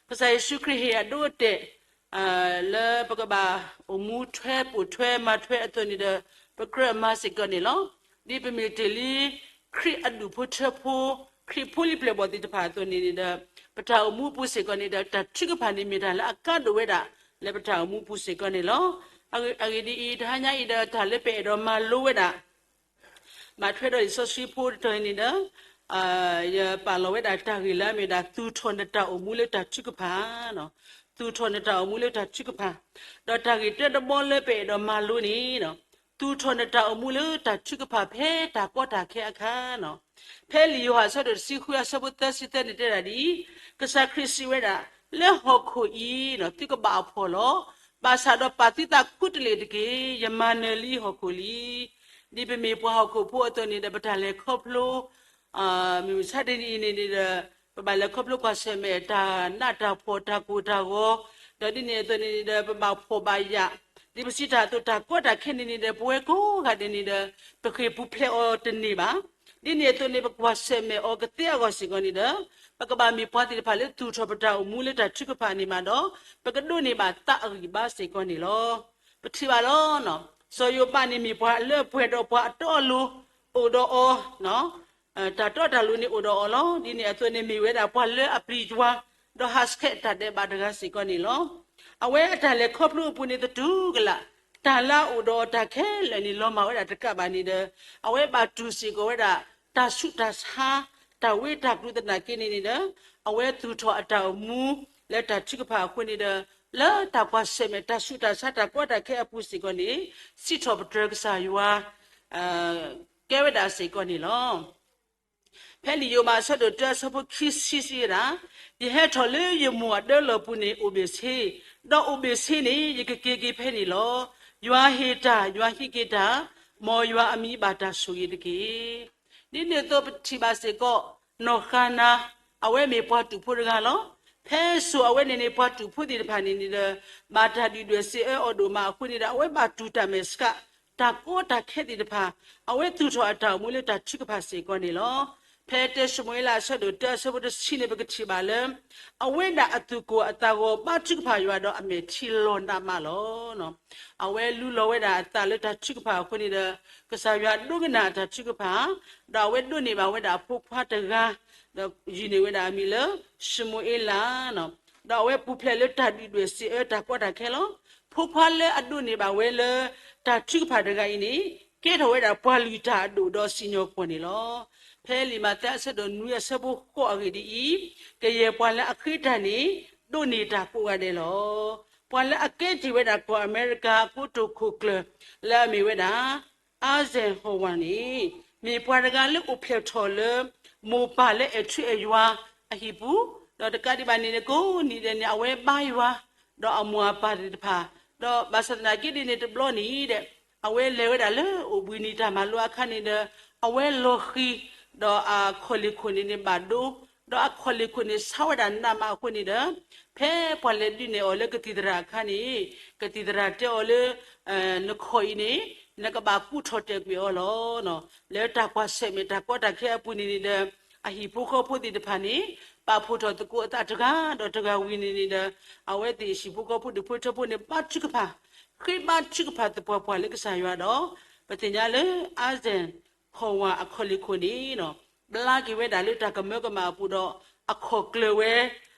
ကစၢ်ယ့ၣ်ၡူးခရံာ်ဟ့ၣ်အဒိအတဲာ် လၢပကဘၣ်အိၣ်မူထွဲပိာ်ထွဲမၤထွဲအသိးန့ၣ်ဒီး ပကြၢးမၤစ့ၢ်ကီးန့ၣ်လီၤ. ဒ်ပမ့ၢ်တ့ၢ်လံ ခရံာ်အဒူၣ်ဖိထၢဖိ, ခရံာ်ဖိလံၤပျဲၢ်ဘီၣ်သ့ၣ်တဖၣ်အသိးန့ၣ်န့ၣ်ဒီး ပတၢ်အိၣ်မူအပူၤစ့ၢ်ကီးန့ၣ်ဒီး တၢ်ထုကဖၣ်န့ၣ်မ့ၢ်တၢ်လၢအကါဒိၣ်ဝဲဒၣ် လၢပတၢ်အိၣ်မူအပူၤစ့ၢ်ကီးန့ၣ်လီၤ. အဂ့ၢ်ဒ်အံၤ, တဟါညါအံၤဒီး တၢ်လၢပအဲၣ်ဒိးမၤလိဝဲဒၣ် ဘၣ်ထွဲဒီးလံာ်စီဆှံဖိတတီၤအံၤန့ၣ်ဒီး ယပာ်လီၤဝဲဒၣ်တၢ်ဂ့ၢ်လၢအမ့ၢ်ဒၣ် သူၣ်ထီၣ်နတၢ်အိၣ်မူလၢတၢ်ထုကဖၣ်, သူၣ်ထီၣ်နတၢ်အိၣ်မူလၢတၢ်ထုကဖၣ်, ဒီးတၢ်ဂ့ၢ်တၢတဘီလၢပအဲၣ်ဒိးမၤလိန့ၣ်, သူၣ်ထီၣ်နတၢ်အိၣ်မူလၢတၢ်ထုကဖၣ်ဖဲတၢ်ကီတၢ်ခဲအခါ ဖဲလံာ်ယိၤဟၣ်အဆၢဒိၣ်တဆံဃုအဆၢဖိသၢဆံသၢန့ၣ်တဲဒၣ်ဒ်အံၤ, ကစၢ်ခရံာ်စံးဝဲဒၣ်, လၢဟီၣ်ခိၣ်အံၤ သုကဘၣ်အဖှီၣ်လီၤ. ဘၣ်ဆၣ်ဒီးပာ်သုသးခူတလ့ၢ်တက့ၢ်. ယမၤနၢၤလံဟီၣ်ခိၣ်လံ. ဒ်ပမ့ၢ်ပှၤဟီၣ်ခိၣ်ဖိအသိးန့ၣ်ဒီး ပတၢ်လဲၤခီဖျိ မုၢ်မဆါတနံၤအံၤန့ၣ်ဒီး ပဘၣ်လဲၤခီဖျိကွၢ်ဆၢၣ်မဲာ်တၢ်နးတၢ်ဖှီၣ်တၢ်ကိၢ်တၢ်ဂီၤ, ဒီးဒ်န့ၣ်အသိးန့ၣ်ဒီး ပဘၣ်ဖှီၣ်ဘၣ်ယာ်, ဒ်ပစံးတၢ်အသိးတၢ်ကီတၢ်ခဲန့ၣ်န့ၣ်ဒီး ပဝဲကိးဂၤဒဲးန့ၣ်ဒီး ပဃ့ၢ်ပူၤဖျဲးအီၤတန့ၢ်ဘၣ်. ဒ်န့ၣ်အသိးန့ၣ် ပကွၢ်ဆၢၣ်မဲာ်အီၤကသ့အဂီၢ်စ့ၢ်ကီးန့ၣ်ဒီး ပကဘၣ်မ့ၢ်ပှၤသ့ၣ်တဖၣ်လၢသူၣ်ထီၣ်ပတၢ်အိၣ်မူလၢတၢ်ထုကဖၣ်န့ၣ်မးဒီး ပကဒိးန့ၢ်ဘၣ်သးအဂံၢ်ဘါစ့ၢ်ကီးန့ၣ်လီၤ. ပထံၣ်ဘၣ်လီၤ. စီၤယိၤဘးန့ၣ်မ့ၢ်ပှၤလၢအပှဲၤဒီးပှၤအတီအလိၤ အိၣ်ဒီးအီၤ တၢ်တီတၢ်လိၤန့ၣ်အိၣ်ဒီးအီၤလီၤ. ဒ်န့ၣ်အသိးန့ၣ် မ့ၢ်ဝဲဒၣ်ပှၤလၢအပျံၤယွၤ ဒီးဟးဆှဲးတၢ်ဒဲးဘးတဂၤစ့ၢ်ကီးန့ၣ်လီၤ. အဝဲအတၢ်လဲၤခီဖျိအပူၤန့ၣ်သတူၢ်ကလာ်, တၢ်လၢအအိၣ်ဒီးအီၤတၢ်ခဲလၢာ်န့ၣ် လီၤမၢ်ဝဲဒၣ်တကးဘၣ်န့ၣ်ဒီး အဝဲဘၣ်တူၢ်စ့ၢ်ကီးဝဲဒၣ် တၢ်ဆူးတၢ်ဆါ တၢ်ဝ့တၢ်ကျူၤသနာ်က့န့ၣ်န့ၣ်ဒီး အဝဲသူၣ်ထီၣ်အတၢ်အိၣ်မူ လၢတၢ်ထုကဖၣ်အဃိန့ၣ်ဒီး လၢတၢ်ကွၢ်ဆၢၣ်မဲာ်တၢ်ဆူးတၢ်ဆါတၢ်ကီတၢ်ခဲအပူၤစ့ၢ်ကီးန့ၣ် စံးထီၣ်ပတြၢၤကစၢ်ယွၤ ကဲဝဲဒၣ်စ့ၢ်ကီးန့ၣ်လီၤ. ဖဲလံာ်ယိၤဘးအဆၢဒိၣ်တၢအဆၢဖိခံဆံစံးဝဲဒၣ်, ယဟဲထီၣ်လၢယမိၢ်အဒၢလီၢ်ပူၤန့ၣ်အိၣ်ဘ့ၣ်ဆ့, ဒီးအိၣ်ဘ့ၣ်ဆ့န့ၣ် ယကက့ၤက့ၤဖဲန့ၣ်လီၤ. ယွၤဟ့ၣ်တၢ်, ယွၤဟံးက့ၤတၢ်, မ်ယွၤအမံၤဘၣ်တၢ်ဆိၣ်ဂ့ၤတက့ၢ်. ဒ်န့ၣ်အသိးပထံၣ်ဘၣ်စ့ၢ်ကီး နီၢ်ဃါနၤ အဝဲမ့ၢ်ပှၤတူာ်ဖိတဂၤလီၤ. ဖဲစိၤအဝဲန့ၣ်န့ၣ် ပှၤတူာ်ဖိသ့ၣ်တဖၣ်န့ၣ်န့ၣ်ဒီး ဘၣ်တၢ်ဒုၣ်ဒွဲၣ်စံးအၢအီၤဒိၣ်မးအဃိန့ၣ်ဒီး အဝဲဘၣ်တူၢ်တၢ်မဲာ်ဆှး တၢ်ကီတၢ်ခဲသ့ၣ်တဖၣ် အဝဲသူၣ်ထီၣ်အတၢ်အိၣ်မူလၢတၢ်ထုကဖၣ်စ့ၢ်ကီးန့ၣ်လီၤ. ဖဲတၢၡမူၤအ့လးအဆၢဒိၣ်တၢအဆၢဖိတဆံန့ၣ် ပကထံၣ်ဘၣ်လၢ အဝဲဒၣ်အသူၣ်ကိၢ်အသးဂီၤဘါထုကဖၣ်ယွၤဒီးအမဲာ်ထံလီၤနးမးလီၤ. အဝဲလူလီၤဝဲဒၣ်အသးလၢတၢ်ထုကဖၣ်အဃိန့ၣ်ဒီး ကစၢ်ယွၤဒိကနၣ်အတၢ်ထုကဖၣ်, ဒီးအဝဲဒိးန့ၢ်ဘၣ်ဝဲဒၣ်အဖိခွါတဂၤ, ဒီးယုၢ်န့ၢ်ဝဲဒၣ်အမံၤလၢ ၡမူၤအ့လး ဒီးအဝဲပူၤဖျဲးလၢတၢ်ဒုၣ်ဒွဲၣ်စံးအၢတၢ်ကီတၢ်ခဲလီၤ. ဖိခွါလၢအဒိးန့ၢ်ဘၣ်ဝဲလၢ တၢ်ထုကဖၣ်တဂၤအံၤန့ၣ် ကဲထီၣ်ဝဲဒၣ်ပှၤလုၢ်တၢ်အဒိၣ်ဒီးစံၣ်ညီၣ်ကွီၢ်န့ၣ်လီၤ. ဖဲလံာ်မးသဲအဆၢဒိၣ်နွံအဆၢဖိဃိးအဂ့ၢ်ဒ်အံၤ, ကယဲၢ်ပှၤလၢအဃ့တၢ်န့ၣ် ဒိးန့ၢ်တၢ်ကိးဂၤဒဲးလီၤ. ပှၤလၢအကဲတ့ၢ်ဝဲဒၣ်ကီၢ်အမဲရကၤအကိတိာ်ခိၣ်ကျၢၢ် လၢအမ့ၢ်ဝဲဒၣ် Eisenhower န့ၣ် မ့ၢ်ပှၤတဂၤလၢအိၣ်ဖျဲၣ်ထီၣ်လၢ မိၢ်ပၢ်လၢအဲၣ်ထူအဲၣ်ယွၤအဟံၣ်ပူၤ, ဒီးတကးဒံးဘၣ်န့ၣ်န့ၣ် ကိးနံၤဒဲးန့ၣ် အဝဲဘါယွၤ ဒီးအမိၢ်အပၢ်သ့ၣ်တဖၣ်, ဒီးဘၣ်ဆၣ်သနာ်က့ဒ်န့ၣ်တဘျီန့ၣ်ဒီး အဝဲလဲၤဝဲဒၣ်လၢအိၣ်ဘှံးနံၤတၢ်မၤလိအခါန့ၣ်ဒီး အဝဲလီၤဃံၤ, ဒီးအခီၣ်လ့ၢ်ခိၣ်န့ၣ်န့ၣ်ဘၣ်ဒိ, ဒီးအခီၣ်လ့ၢ်ခိၣ်န့ၣ်ဆါဝဲဒၣ်နးမးအဃိန့ၣ်ဒီး ဖဲပှၤလဲၤဒုးနဲၣ်အီၤလၢကသံၣ်သရၣ်အခါန့ၣ် ကသံၣ်သရၣ်တဲအီၤလၢ နခီၣ်အံၤန့ၣ် နကဘၣ်ကူးထီၣ်တဲာ်ကွံာ်အီၤလီၤ. လၢတၢ်ကွၢ်ဆၢၣ်မဲာ်တၢ်ကီတၢ်ခဲအပူၤန့ၣ်န့ၣ်ဒီး အဟံၣ်ဖိဃီဖိသ့ၣ်တဖၣ်န့ၣ် ပာ်ဖှိၣ်ထီၣ်သကိးအသးတဂၤဒီးတဂၤဝံၤန့ၣ်န့ၣ်ဒီး အဝဲသ့ၣ်ဟံၣ်ဖိဃီဖိဒူၣ်ဖိထၢဖိန့ၣ် ဘါထုကဖၣ် ဃ့ဘါထုကဖၣ်သပှၢ်ပှၢ်လၢကစၢ်ယွၤဒီး ပသ့ၣ်ညါလၢ Eisenhower အခီၣ်လ့ၢ်ခိၣ်န့ၣ် ဘျါက့ၤဝဲဒၣ်လၢတၢ်ကမၢကမၣ်အပူၤဒီး အခီၣ်ကျၢၤဝဲ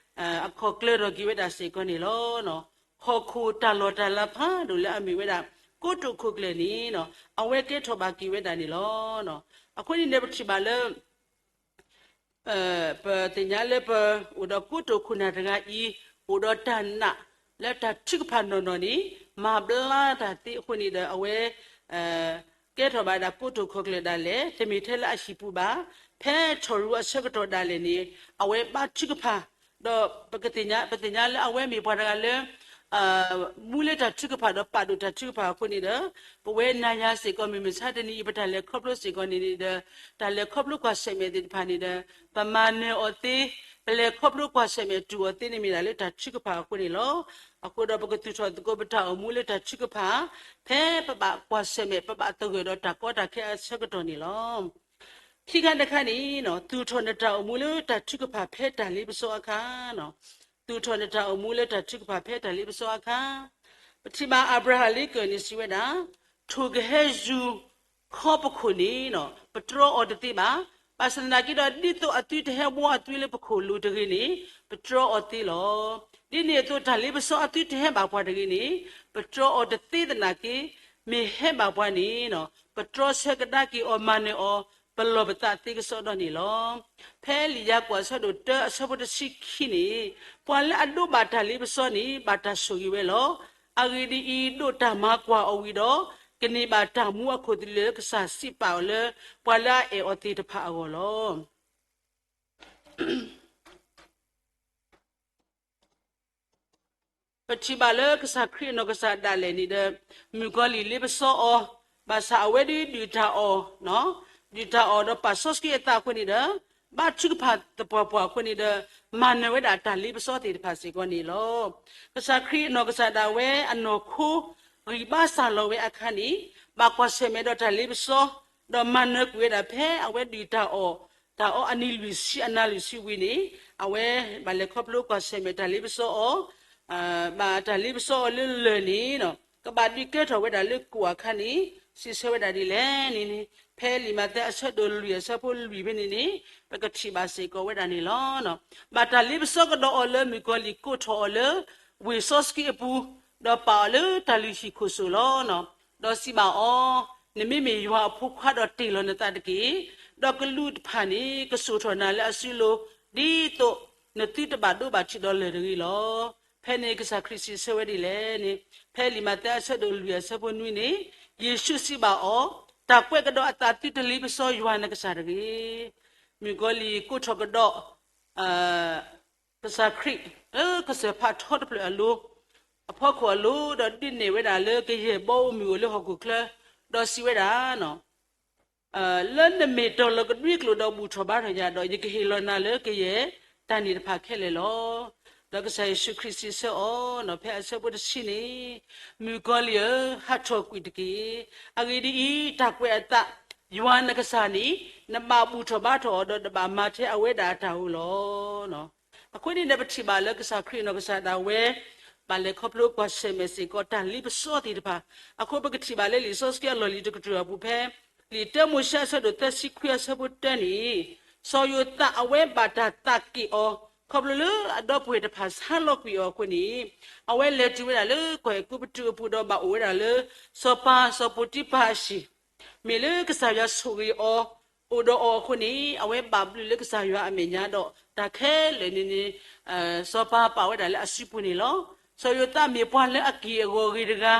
အခီၣ်ကျၢၤထီၣ်က့ၤဝဲဒၣ်စ့ၢ်ကီးန့ၣ်လီၤ. ဟီၣ်ခိၣ်တၢ်လီၢ်တၢ်လၤဖးဒိၣ်လၢအမ့ၢ်ဝဲဒၣ် ကိတိာ်ခိၣ်ကျၢၢ်န့ၣ် အဝဲကဲထီၣ်ဘၣ်က့ၤဝဲဒၣ်န့ၣ်လီၤ. အဃိန့ၣ်ဒီးပထံၣ်ဘၣ်လၢ ပသ့ၣ်ညါလၢပအိၣ်ဒီးကိတိာ်ခိၣ်နၢ်တဂၤအံၤ အိၣ်ဒီးတၢ်နာ်လၢတၢ်ထုကဖၣ်နီၢ်နီၢ်န့ၣ် မၤဘျါတၢ်သ့အဃိန့ၣ်ဒီး အဝဲ ကဲထီၣ်ဘၣ်ဒၣ်ကိတိာ်ခိၣ်ကျၢၢ်ဒၣ်လဲာ် တမ့ၢ်ထဲလၢအဟံၣ်ပူၤဘၣ်. ဖဲထီၣ်ရူးအဆၢကတီၢ်ဒၣ်လဲာ်န့ၣ် အဝဲဘါထုကဖၣ် ဒီးပကသ့ၣ်ညါ ပသ့ၣ်ညါလၢအဝဲမ့ၢ်ပှၤတဂၤလၢ မူလၢတၢ်ထုကဖၣ်ဒီးပာ်ဒိၣ်တၢ်ထုကဖၣ်အဃိန့ၣ်ဒီး ပဝဲနၤယၤစ့ၢ်ကီး မုၢ်မဆါတနံၤအံၤ ပတၢ်လဲၤခီဖျိစ့ၢ်ကီးန့ၣ်န့ၣ်ဒီး တၢ်လဲၤခီဖျိကွၢ်ဆၢၣ်မဲာ်သ့ၣ်တဖၣ်န့ၣ်ဒီး ပမၤနၢၤအီၤသ့, ပလဲၤခီဖျိကွၢ်ဆၢၣ်မဲာ်တူၢ်အီၤသ့န့ၣ်မ့ၢ်ဒၣ်လၢတၢ်ထုကဖၣ်အဃိန့ၣ်လီၤ. အဃိဒီးပကသူၣ်ထီၣ်သကိး ပတၢ်အိၣ်မူလၢတၢ်ထုကဖၣ် ဖဲပဘၣ်ကွၢ်ဆၢၣ်မဲာ် ပဘၣ်သဂၢၢ်ဒီးတၢ်ကီတၢ်ခဲအဆၢကတီၢ်န့ၣ်လီၤ. ခံခါတခါန့ၣ် သူၣ်ထီၣ်နတၢ်အိၣ်မူလၢတၢ်ထုကဖၣ် ဖဲတၢ်လ့ပစီအခါ, သူၣ်ထီၣ်နတၢ်အိၣ်မူလၢတၢ်ထုကဖၣ် ဖဲတၢ်လ့ပစီအခါ, ပထံၣ်ဘၣ် Abraham Lincoln န့ၣ် စံးဝဲဒၣ်, ထိၣ်ကဟဲယူၤခီပခိၣ်န့ၣ် ပတြီအီၤတသ့ဘၣ်. ဘၣ်ဆၣ်သနာ်က့ဒီး ဒ်သိးအသုတဟဲဘှီအသုလၢပခိၣ်လိၤတဂ့ၤန့ၣ် ပတြီအီၤသ့လီၤ. ဒ်န့ၣ်အသိး တၢ်လ့ပစီအသုတဟဲဘၣ်ပှၤတဂ့ၤန့ၣ် ပတြီအီၤတသ့သနာ်က့ မ့ၢ်ဟဲဘၣ်ပှၤန့ၣ် ပတြီဆၢကဒါက့ၤအီၤ မၤနၢၤအီၤ ပလီၢ်ပသးသ့ကစီဒီန့ၣ်လီၤ. ဖဲလံာ်ယၤကိာ်အဆၢဒိၣ်တၢ အဆၢဖိတဆံခံန့ၣ်, ပှၤလၢအဒိးဘၣ်တၢ်လ့ပစီန့ၣ် ဘၣ်တၢ်ဆိၣ်ဂ့ၤဝဲလီၤ. အဂ့ၢ်ဒ်အံၤ, ဒိးတၢ်မၤကွၢ်အီၤဝံၤဒီး ကန့ၢ်ဘၣ်တၢ်မူအခိၣ်သလုးလၢကစၢ်စံးပာ်အီၤလၢ ပှၤလၢအအဲၣ်အီၤသ့ၣ်တဖၣ်အဂီၢ်လီၤ. ပထံၣ်ဘၣ်လၢကစၢ်ခရံာ်အနီၢ်ကစၢ်ဒၣ်လဲာ်န့ၣ်ဒီး မုၣ်ကီၤလံၢ်လ့ပစီအီၤ, ဘၣ်ဆၣ်အဝဲဒုးဒုၣ်တၢ်အီၣ်, ဒုၣ်တၢ်အီၣ်ဒီးပာ်စီဆှံအသးအဃိန့ၣ်ဒီး ဘါထုကဖၣ်သပှၢ်ပှၢ်အဃိန့ၣ်ဒီး မၤနၢၤဝဲဒၣ်တၢ်လ့ပစီသ့ၣ်တဖၣ်စ့ၢ်ကီးန့ၣ်လီၤ. ကစၢ်ခရံာ်အနီၢ်ကစၢ်ဒၣ်ဝဲအနီၢ်ခိ ဂံၢ်ဘါစၢ်လီၤဝဲအခါန့ၣ် ဘၣ်ကွၢ်ဆၢၣ်မဲာ်ဒီးတၢ်လ့ပစီ ဒီးမၤနၢၤကွံာ်ဝဲဒၣ်ဖဲအဝဲဒုၣ်တၢ်အီၣ်, တၢ်အီၣ်အနံၤလွံၢ်ဆံအနၤလွံၢ်ဆံဝံၤန့ၣ် အဝဲဘၣ်လဲၤခီဖျိကွၢ်ဆၢၣ်မဲာ်တၢ်လ့ပစီအီၤ, ဘၣ်တၢ်လ့ပစီအီၤလၢလၢၢ်န့ၣ် ကဘၣ်ဒုးကဲထီၣ်ဝဲဒၣ်လၢကိၣ်အခါန့ၣ် စံးဆၢဝဲဒၣ်ဒ်လဲၣ်န့ၣ်န့ၣ် ဖဲလံာ်မးသဲအဆၢဒိၣ်လွံၢ်အဆၢဖိလွံၢ်ဖဲန့ၣ်န့ၣ် ပကထံၣ်ဘၣ်စ့ၢ်ကီးဝဲဒၣ်န့ၣ်လီၤ. ဘၣ်တၢ်လ့ပစီကဒီးအီၤလၢမုၣ်ကီၤလံၢ်ကိးထီၣ်အီၤလၢ ဝ့ၢ်စီဆှံအပူၤ, ဒီးပာ်အီၤလၢတၢ်လုၢ်ဟံၣ်ခိၣ်စိၣ်လီၤ. ဒီးစံးဘၣ်အီၤ, နမ့မ့ၢ်ယွၤအဖိခွါဒီးတ့ၢ်လီၤနသးတက့ၢ်. ဒီးကလူးတဖၣ်န့ၣ် ကစိာ်ထီၣ်နၤလၢအစုလိၤ ဒ်သိးနသုတဘၣ်ဒိဘၣ်ထံးဒီးလၢၢ်တဂ့ၤလီၤ. ဖဲန့ၣ်ကစၢ်ခရံာ်စံးဆၢဝဲဒ်လဲၣ်န့ၣ် ဖဲလံာ်မးသဲအဆၢဒိၣ်လွံၢ်အဆၢဖိနွံန့ၣ် ယ့ၣ်ၡူးစံးဘၣ်အီၤ, တၢ်ကွဲးကဒီးအသးသုတလ့ပစီယွၤနကစၢ်တဂ့ၤ. မုၣ်ကီၤလံၢ်ကိးထီၣ်ကဒီး ကစၢ်ခရံာ် လၢကစၢၢ်ဖးထီတဖျၢၣ်အလိၤ, အဖီခိၣ်အလိၤ, ဒီးဒုးနဲၣ်ဝဲဒၣ်လၢကယဲၢ်ဘီအမုၢ်အိၣ်လၢဟီၣ်ခိၣ်ချၢ, ဒီးစံးဝဲဒၣ်, လၢနမ့ၢ်တီၤလီၤကဒွံကျိာ်ဒီးဘူၣ်ထီၣ်ဘါထီၣ်ယၤဒီး ယကဟ့ၣ်လီၤနၤလၢကယဲၢ်တၢ်န့ၣ်တဖၣ်ခဲလၢာ်လီၤ. ဒီးကစၢ်ယ့ၣ်ၡူးခရံာ်စံးဆၢအီၤ ဖဲအဆၢဖိတဆံန့ၣ်, မုၣ်ကီၤလံၢ်ဧၢ, ဟးထီၣ်ကွံာ်တက့ၢ်. အဂ့ၢ်ဒ်အံၤ, တၢ်ကွဲးအသး ယွၤနကစၢ်န့ၣ် နဘၣ်ဘူၣ်ထီၣ်ဘါထီၣ်အီၤဒီး နဘၣ်မၤထဲအဝဲဒၣ်အတၢ်ဧိၤလီၤ. အဃိန့ၣ်ဒီးပထံၣ်ဘၣ်လၢကစၢ်ခရံာ်အနီၢ်ကစၢ်ဒၣ်ဝဲ ဘၣ်လဲၤခီဖျိကွၢ်ဆၢၣ်မဲာ်စ့ၢ်ကီးတၢ်လ့ပစီသ့ၣ်တဖၣ်. အဃိပကထံၣ်ဘၣ်လၢလံာ်စီဆှံအလီၢ်လံၤတကတြူၢ်အပူၤဖဲ လံာ်တၢမိၤၡ့အဆၢဒိၣ်သၢဆံခွံအဆၢဖိတၢန့ၣ်, စီၤယိၤသးအဝဲဘၣ်တၢ်သးက့ၣ်အီၤ ခီဖျိလၢအဒီပုၢ်ဝဲၢ်တဖၣ်ဆါလီၤကွံာ်အီၤအဃိန့ၣ်, အဝဲလဲၤတုၤဝဲဒၣ်လၢကီၢ်အဲၤကူပတူးအပူၤဒီးဘၣ်အိၣ်ဝဲဒၣ်လၢ စီၤပၤ စီၤပီတံဖၤအဟံၣ် မ့ၢ်လၢကစၢ်ယွၤဆိၣ်ဂ့ၤအီၤ အိၣ်ဒီးအီၤအဃိန့ၣ် အဝဲဘၣ်ဘျုးလၢကစၢ်ယွၤအမဲာ်ညါဒီး တၢ်ခဲလၢာ်န့ၣ်န့ၣ် စီၤပၤပာ်ဝဲဒၣ်လၢအစုပူၤန့ၣ်လီၤ. စီၤယိၤသးမ့ၢ်ပှၤလၢအက့ၢ်အဂီၤဂ့ၤတဂၤ,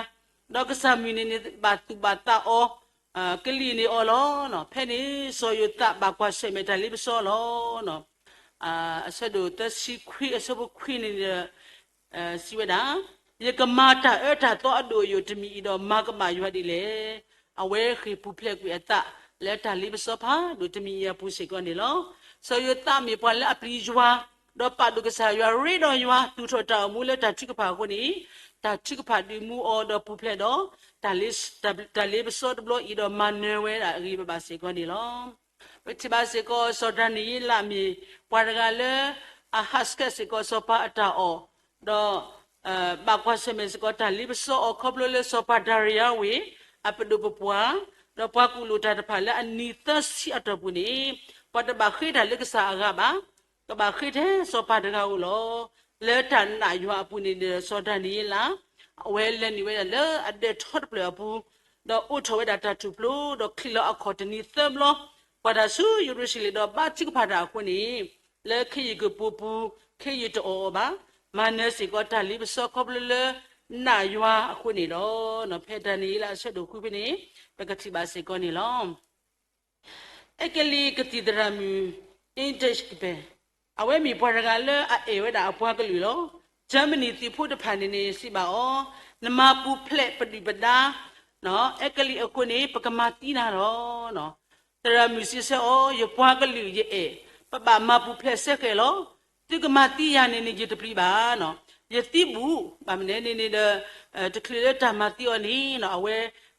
ဒီးကစၢ်မုၢ်န့ၣ်န့ၣ် ဘၣ်သူၣ်ဘၣ်သးအီၤ ကလံၣ်န့ၢ်အီၤလီၤ. ဖဲန့ၣ်စီၤယိၤသးဘၣ်ကွၢ်ဆၢၣ်မဲာ်တၢ်လ့ပစီလီၤ. အဆၢဒိၣ်သၢဆံခွံအဆၢဖိခွံန့ၣ် စံးဝဲဒၣ်, ယကမၤတၢ်အၢတၢ်သီအဒိၣ်အယိာ်တမံၤအံၤဒီးမၤကမၣ်ယွၤဒ်လဲၣ်. အဝဲဃ့ၢ်ပူၤဖျဲးကွံာ်အသးလၢတၢ်လ့ပစီဖးဒိၣ်တမံၤအံၤအပူၤစ့ၢ်ကီးန့ၣ်လီၤ. စီၤယိၤသးမ့ၢ်ပှၤလၢအပျံၤယွၤ, ဒီးပာ်ဒိၣ်ကစၢ်ယွၤရ့ဒီးယွၤ သူၣ်ထီၣ်တၢ်အိၣ်မူလၢတၢ်ထုကဖၣ်အဃိန့ၣ်, တၢ်ထုကဖၣ်ဒုးမူအီၤဒီးပူၤဖျဲးဒီး တၢ်လ့ပစီတဘျီအံၤဒီးမၤနၢၤဝဲဒၣ်အဂ့ၢ် ပဘၣ်စ့ၢ်ကီးန့ၣ်လီၤ. ပထံၣ်ဘၣ်စ့ၢ်ကီး စီၤဒၤနံးယ့လးမ့ၢ်ပှၤတဂၤလၢ အဟးဆှဲးစ့ၢ်ကီးစီၤပၤအတၢ်အီၣ်, ဒီး ဘၣ်ကွၢ်ဆၢၣ်မဲာ်စ့ၢ်ကီးတၢ်လ့ပစီအီၤ ခီဖျိလၢစီၤပၤဒၤရံယၤဝ့ၢ် အပဒိၣ်ပပှၢ်, ဒီးပှၤကူၣ်လိာ်တၢ်တဖၣ်လၢအနံၤသၢဆံအတီၢ်ပူၤန့ၣ် ပှၤတဘၣ်ဃ့တၢ်လၢကစၢ်အဂၤဘၣ်, ကဘၣ်ဃ့ထဲစီၤပၤတဂၤဧိၤလီၤ. လၢတၢ်နာ်ယွၤအပူၤန့ၣ်ဒီး စီၤဒၤနံးယ့လး အဝဲလဲၤနုာ်ဝဲဒၣ်လၢအဒၢးထီတဖျၢၣ်အပူၤ, ဒီးအိးထီၣ်ဝဲဒၣ်တၢ်ထူၣ်ဖျိ, ဒီးချံးလီၤအခီၣ်တနံၤသၢဘျီ, ကွၢ်တၢ်ဆူယရူၤၡလ့ၣ်ဒီးဘါထုကဖၣ်တၢ်အဃိန့ၣ်, လၢခ့ယုၢ်ကပိာ်ပူၤ ခ့ယုၢ်တအီၣ်အီၤဘၣ်, မၤနၢၤစ့ၢ်ကီးတၢ်လ့ပစီခီဖျိလၢနာ်ယွၤအဃိန့ၣ်လီၤ. ဖဲဒၤနံးယ့လးအဆၢဒိၣ်ဃုဖဲန့ၣ် ပကထံၣ်ဘၣ်စ့ၢ်ကီးန့ၣ်လီၤ. အဲကလံးကသံၣ်သရၣ်မုၣ် Ingrid Bergman အဝဲမ့ၢ်ပှၤတဂၤလၢအအဲၣ်ဝဲဒၣ်အပှၤကလုာ်လီၤ. ကၠၢမနံၣ်သုးဖိတဖၣ်န့ၣ်န့ၣ် စံးဘၣ်အီၤ, နမၤပူၤဖျဲးပဒုၣ်ပဒါ အဲကလံးအဃိန့ၣ် ပကမၤသံနၤလီၤ. သရၣ်မုၣ်စံးဆၢအီၤ, ယပှၤကလုာ်ယအဲၣ်, ပဘၣ်မၤပူၤဖျဲးစဲဃဲးလီၤ. သုကမၤသံယၤန့ၣ်န့ၣ် ယတပျံၤဘၣ်. ယသံဘူး, ဘၣ်မနုၤန့ၣ်န့ၣ်ဒီး တချုးလၢတၢ်မၤသံအီၤန့ၣ် အဝဲ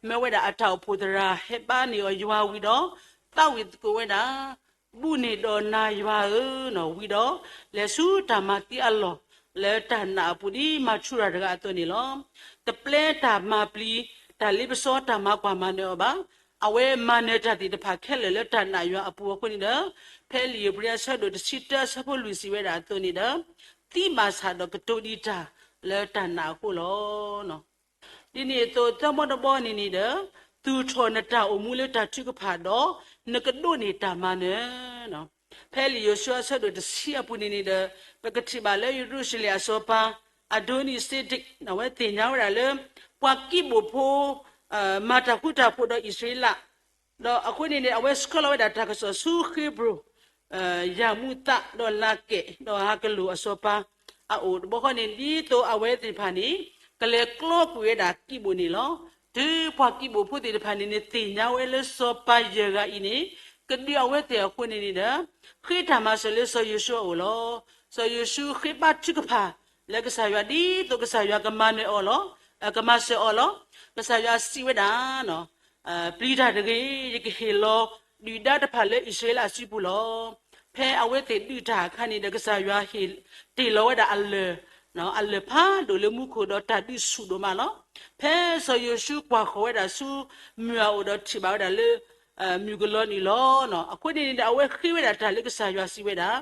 မၢဝဲဒၣ်အတၢ်အိၣ်ဖှိၣ်သရၣ် ဟဲဘါန့ၢ်အီၤယွၤဝံၤဒီး သးဝံၣ်သကိးဝဲဒၣ် ဘူၣ်န့ၢ်ဒီးနၤယွၤဧၢ, ဝံၤဒီး လဲၤဆူတၢ်မၤသံအလီၢ် လၢတၢ်နာ်အပူၤဒ်မၤထူရၤတဂၤအသိးန့ၣ်လီၤ. တပျဲတၢ်မၤပျံၤ တၢ်လ့ပစီတၢ်မၤကွၢ်မၤနၢၤအီၤဘၣ်. အဝဲမၤနၢၤတၢ်သ့ၣ်တဖၣ်ခဲလၢာ်လၢတၢ်နာ်ယွၤအပူၤအဃိန့ၣ်ဒီး ဖဲလံာ်ဧ့ၤဘြံၤအဆၢဒိၣ်တဆံတၢအဆၢဖိလွံၢ်စံးဝဲဒၣ်အသိးန့ၣ်ဒီး သံဘၣ်ဆၣ်ဒီးကတိၤဒံးတၢ်လၢတၢ်နာ်အဃိလီၤ. ဒ်န့ၣ်အသိးသၢဘီတဘီန့ၣ်န့ၣ်ဒီး သူၣ်ထီၣ်နတၢ်အိၣ်မူလၢတၢ်ထုကဖၣ်ဒီး နကဒိးန့ၢ်တၢ်မၤနၢၤ. ဖဲလံာ်ယိၤၡူအဆၢဒိၣ်တဆံအပူၤန့ၣ်န့ၣ်ဒီး ပကထံၣ်ဘၣ်လၢယရူၤၡလ့ၣ်အစီၤပၤ အဒိနံးစ့ဒ့း အဝဲသ့ၣ်ညါဝဲဒၣ်လၢ ပှၤကံးဘိၣ်ဖိ မၤတၢ်ဃူတၢ်ဖိးဒီးအံၣ်စရ့လး ဒီးအဃိန့ၣ်န့ၣ် အဝဲဆှၢလီၤဝဲဒၣ်တၢ်ကစီၣ်ဆူဃ့ဘြိၣ် ယၤမူးသး ဒီးလၤကဲး ဒီးအၤကလိာ်အစီၤပၤအအိၣ် တဘျီဃီန့ၣ် ဒ်သိးအဝဲသ့ၣ်တဖၣ်န့ၣ် ကလဲၤကျီကွံာ်ဝဲဒၣ်ကံးဘိၣ်န့ၣ်လီၤ. တုၤပှၤကံးဘိၣ်ဖိသ့ၣ်တဖၣ်န့ၣ်န့ၣ် သ့ၣ်ညါဝဲလၢစီၤပၤယဲၢ်ဂၤအံၤန့ၣ် ကဒုးအဝဲသ့ၣ်အဃိန့ၣ်န့ၣ်ဒီး ဃ့တၢ်မၤစၢၤလၢစီၤယိၤၡူအအိၣ်လီၤ. စီၤယိၤၡူဃ့ဘါထုကဖၣ်လၢကစၢ်ယွၤဒ်သိးကစၢ်ယွၤကမၤနၢၤအီၤလီၤ, ကမၤစၢၤအီၤလီၤ. ကစၢ်ယွၤစံးဝဲဒၣ် ပျံၤတၢ်တဂ့ၤ, ယကဟ့ၣ်လီၤဒုၣ်ဒါတဖၣ်လၢအံၣ်စရ့လးစုပူၤလီၤ. ဖဲအဝဲသ့ၣ်ဒုးတၢ်အခါန့ၣ်ဒီး ကစၢ်ယွၤဟ့ၣ်တ့ၢ်လီၤဝဲဒၣ်အလၢၢ်, အလၢၢ်ဖးဒိၣ်လၢမူခိၣ်ဒီးတၢ်ဒုးဆူၣ်ဒိၣ်မးလီၤ. ဖဲစီၤယိၤၡူကွၢ်ဃီၤဝဲဒၣ်ဆူမုၢ်အအိၣ်ဒီးထံၣ်ဘၣ်ဝဲဒၣ်လၢ မုၢ်ကလီၤနုာ်လီၤ. အဃိန့ၣ်န့ၣ်ဒီး အဝဲဃ့ဝဲဒၣ်တၢ်လၢကစၢ်ယွၤစံးဝဲဒၣ်,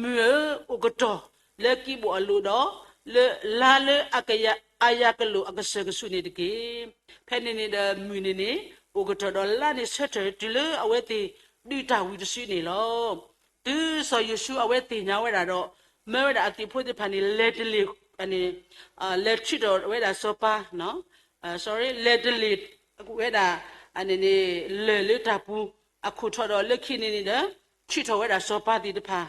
မုၢ်ဧၢ, အိၣ်ကတီၢ်လၢကံးဘိၣ်အလိၤဒီး လၢလါလၢအကယၤ အၤကလိာ်အကစၢၢ်ကဆူးန့ၣ်တက့ၢ်. ဖဲန့ၣ်န့ၣ်ဒီးမုၢ်န့ၣ်န့ၣ် အိၣ်ကတီၢ်ဒီးလါန့ၣ်ဆၢထၢၣ်တုၤလၢအဝဲသ့ၣ်ဒုးတၢ်ဝံၤတစုန့ၣ်လီၤ. တုၤစီၤယိၤၡူအဝဲသ့ၣ်ညါဝဲဒၣ်ဒီး မၢဝဲဒၣ်အသုးဖိသ့ၣ်တဖၣ်န့ၣ် လဲၤတလ့ၢ် လဲၤထုးထီၣ်ဝဲဒၣ်စီၤပၤ လဲၤတလ့ၢ်ဝဲဒၣ် လၢၢ်လၢတၢ်ပူၤ အခိၣ်ထီၣ်ဒီးလၢခံန့ၣ်န့ၣ်ဒီး ထုးထီၣ်ဝဲဒၣ်စီၤပၤသ့ၣ်တဖၣ်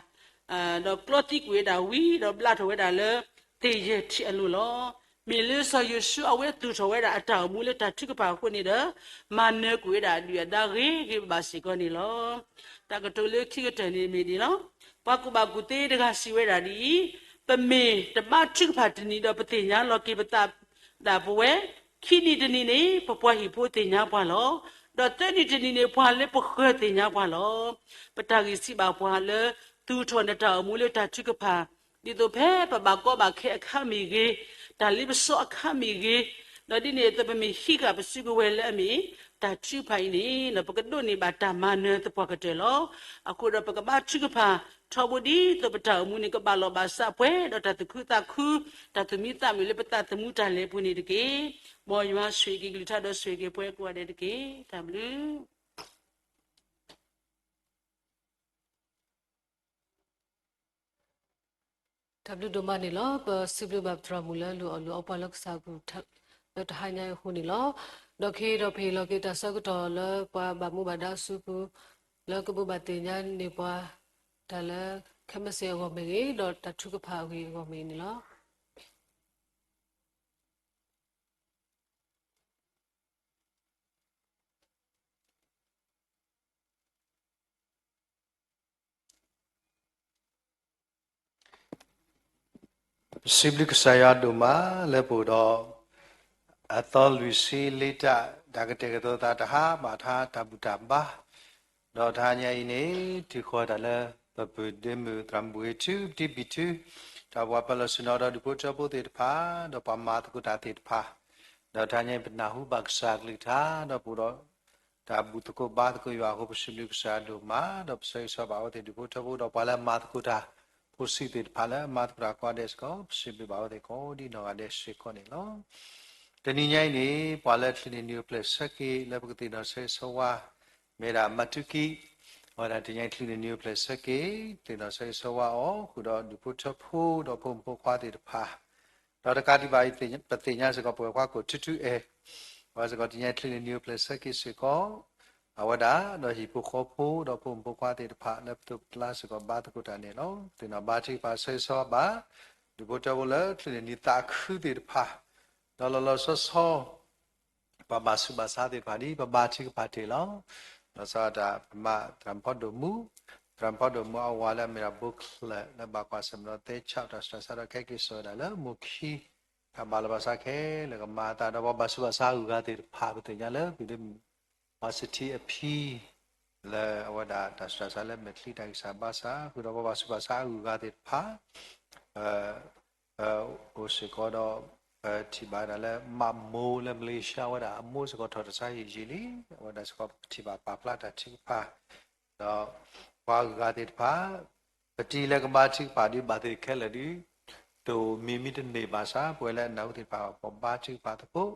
ဒီးကျီသံကွံာ်ဝဲဒၣ်ဝံၤ ဒီးဘျးထီၣ်ဝဲဒၣ်လၢသ့ၣ်ယဲၢ်ထံးအလိၤလီၤ. မ့ၢ်လၢစီၤယိၤၡူအဝဲသူၣ်ထီၣ်ဝဲဒၣ်အတၢ်အိၣ်မူလၢတၢ်ထုကဖၣ်အဃိန့ၣ်ဒီး မၤနၢၤကွံာ်ဝဲဒၣ်အဒုၣ်အဒါဂ့ၤဂ့ၤဘၣ်ဘၣ်စ့ၢ်ကီးန့ၣ်လီၤ. တၢ်ကတိၤလၢခံကတၢၢ်န့ၣ်မ့ၢ်ဒ်လီၤ. ပှၤကူၣ်ဘၣ်ကူၣ်သ့တဂၤစံးဝဲဒၣ်ဒ်အံၤ, ပမ့ၢ်တဘါထုကဖၣ်တနံၤဒီးပသ့ၣ်ညါလီၤက့ၤပသးဒၣ်ပဝဲ, ခံနံၤတနံၤန့ၣ် ပပှၤဟံၣ်ဖိသ့ၣ်ညါပှၤလီၤ. ဒီးသၢနံၤတနံၤန့ၣ် ပှၤလၢပဃၢၤသ့ၣ်ညါပှၤလီၤ. ပတၢ်ဂ့ၢ်စံးဘၣ်ပှၤလၢ သူၣ်ထီၣ်နတၢ်အိၣ်မူလၢတၢ်ထုကဖၣ် ဒ်သိးဖဲပဘၣ်ကီဘၣ်ခဲအခါမ့ၢ်ဂ့ၤ, တၢ်လ့ပစီအခါမ့ၢ်ဂ့ၤ, ဒီးဒ်န့ၣ်အသိးပမ့ၢ်ဟံးဃာ်ပစုကဝဲၤလၢအမ့ၢ် တၢ်ထုကဖၣ်အံၤန့ၣ် ပကဒိးန့ၢ်ဘၣ်တၢ်မၤနၢၤသပှၢ်ကတၢၢ်လီၤ. အဃိဒီးပကဘါထုကဖၣ် ထီဘိဒ်သိးပတၢ်အိၣ်မူန့ၣ် ကဘၣ်လီၢ်ဘၣ်စးပှဲၤဒီးတၢ်သူၣ်ခုသးခု, တၢ်သူၣ်မံသးမုာ်လၢပသးသမူတၢ်လဲၤအပူၤန့ၣ်တက့ၢ်. မ်ယွၤဆိၣ်ဂ့ၤက့ၤကလုၢ်ကထါဒီးဆိၣ်ဂ့ၤက့ၤပှၤကိးဂၤဒဲးတက့ၢ်. တၢ်ဘျုး တၢ်ဘျုးဒိၣ်မးန့ၣ်လီၤ. ပစံးဘျုးဘၣ်ပသရၣ်မုၣ်လၢအလိၣ်အီၣ်လိၣ်အီပှၤလၢကစၢ်အပူၤ လၢတဟါညါအံၤအဃိန့ၣ်လီၤ. ဒီးခဲအံၤဒီးပဟ့ၣ်လီၤက့ၤတၢ်ဆၢကတီၢ်လၢပှၤဘၣ်မူဘၣ်ဒါအစုပူၤ လၢကဘိးဘၣ်သ့ၣ်ညါန့ၢ်ပှၤ တၢ်လၢခဲမုၢ်ဆ့ၣ်အဂီၢ်မ့ၢ်ဂ့ၤ, ဒီးတၢ်ထုကဖၣ်အဂ့ၢ်အဂီၢ်မ့ၢ်ဂ့ၤန့ၣ်လီၤ. ပစံးဘျုးကစၢ်ယွၤဒိၣ်မးလၢပအိၣ်ဒီး အသီလွံၢ်ဆံလ့တၢ် တၢ်ကတဲာ်ကတီၤသးတဟါဘၣ်တဟါ တၢ်ဘူၣ်တၢ်ဘါ, ဒီးတဟါညါအံၤန့ၣ် ထုးဃီၤတၢ်လၢ ပပုၢ်ဒ့မုၣ်သရၣ်မုၣ်ဘှ့းထု ပတံဘံၣ်ထု တၢ်ပှၤပၢၤလီၢ်ဆ့ၣ်နီၤဒီးဒူၣ်ဖိထၢဖိသ့ၣ်တဖၣ်, ဒီးပှၤမၤသကိးတၢ်သ့ၣ်တဖၣ်, ဒီးတဟါညါအံၤပနၢ်ဟူဘၣ်ကစၢ်အကလုၢ်ကထါ, ဒီးပအိၣ်ဒီးတၢ်ဘူၣ်သကိးဘါသကိးယွၤအဃိ ပစံးဘျုးကစၢ်ဒိၣ်မး, ဒီးပဆၢဂ့ၤဆၢဝါဘၣ်အဝဲသ့ၣ်ဒူၣ်ဖိထၢဖိ, ဒီးပှၤလၢအမၤသကိးတၢ်ဖိဆံးသ့ၣ်တဖၣ်လၢအမၤသကိးတၢ်ကိးဂၤဒဲးစ့ၢ်ကီး, ပစံးဘျုးဘၣ်အဝဲသ့ၣ်ကိးဒ်နီၢ်ဂၤဒဲးစ့ၢ်ကီးန့ၣ်လီၤ. တနံၤညါအံၤန့ၣ် ပှၤလၢချုးန့ၢ်နံၤအိၣ်ဖျဲၣ်ဆၢက့ၤ လၢပကသ့ၣ်နီၣ်ဆၢဂ့ၤဆၢဝါ မ့ၢ်ဝဲဒၣ်မၤတူကံ, အဝဲဒၣ်တနံၤညါအံၤချုးန့ၢ်နံၤအိၣ်ဖျဲၣ်ဆၢက့ၤ သ့ၣ်နီၣ်ဆၢဂ့ၤဆၢဝါအီၤ ဃုာ်ဒီးဒူၣ်ဖိထၢဖိဒီးဖိမုၣ်ဖိခွါသ့ၣ်တဖၣ်, ဒီးတကးဒံးဘၣ်အံၤ ပသ့ၣ်ညါစ့ၢ်ကီး ပဝဲၢ်ခွါကိၣ်ထူထူအဲၣ်, အဝဲစ့ၢ်ကီးတနံၤညါအံၤချုးန့ၢ်နံၤအိၣ်ဖျဲၣ်ဆၢက့ၤစ့ၢ်ကီး အဝဲဒၣ်ဒီးဟံၣ်ဖိဃီဖိဒီးဖိမုၣ်ဖိခွါသ့ၣ်တဖၣ် လၢပသိးပကျါစ့ၢ်ကီးဘါသကိးတၢ်န့ၣ်လီၤ. သ့ၣ်နီၣ်ဘါထုကဖၣ်ဆၢဂ့ၤဆၢဝါဘၣ် ဒူၣ်ဖိထၢဖိလၢချုးန့ၢ်နံၤသးခုသ့ၣ်တဖၣ်, ဒီးလီၤလီၤဆီဆီ ပှၤဘၣ်ဆူးဘၣ်ဆါသ့ၣ်တဖၣ်ဒ်ပဘါထုကဖၣ်တ့ၢ်လီၤ. လီၤဆီဒၣ်တၢ်ပမၤသရၣ်မုၣ်ဖီဒိၣ်မူ, သရၣ်မုၣ်ဖီဒိၣ်မူအဝၤလၢအမ့ၢ်ဒၣ် ဘိချၢၣ် လၢဘၣ်ကွၢ်ဆၢၣ်မဲာ်ဒီးသဲဆး တၢ်စူးတၢ်စါဒီးခဲက့ၤစိာ်ဝဲဒၣ်လၢမိၢ်ခံ, တၢ်ဘၣ်လီၤဘၣ်စးခဲလၢာ်ကမၤအသး ဒီးပှၤဘၣ်ဆူးဘၣ်ဆါအဂုၤအဂၤသ့ၣ်တဖၣ် ပသ့ၣ်ညါလၢ ပှၤစထံအဖံ လၢအဝဲဒၣ်တၢ်စူးတၢ်စါလၢမဲာ်ချံတၢ်ဂံၢ်စၢ်ဘါစၢ် ဃုာ်ဒီးပှၤဘၣ်ဆူးဘၣ်ဆါအဂုၤအဂၤသ့ၣ်တဖၣ် အိၣ်စ့ၢ်ကီးဒီး ပထံၣ်ဘၣ်ဝဲဒၣ်လၢမးမိၢ်လၢမလ့ၤၡါ အဝဲဒၣ်အမိၢ်စ့ၢ်ကီးထီၣ်တၢ်ဆါဟံၣ်ယံာ်လံ, အဝဲဒၣ်စ့ၢ်ကီးပထံၣ်ဘၣ်ပာ်ဖျါတၢ်ထုကဖၣ် ဒီးပှၤအဂုၤအဂၤသ့ၣ်တဖၣ် ပတံၤလၢကဘါထုကဖၣ်ဒ်ဘၣ်သ့ၣ်ခဲလၢာ်ဒ် တအိၣ်မံၤမံၤတန့ၢ်ဘၣ်ဆၣ် ပဝဲလၢအနၢ်ဟူသ့ၣ်တဖၣ် ပဘါထုကဖၣ်သကိး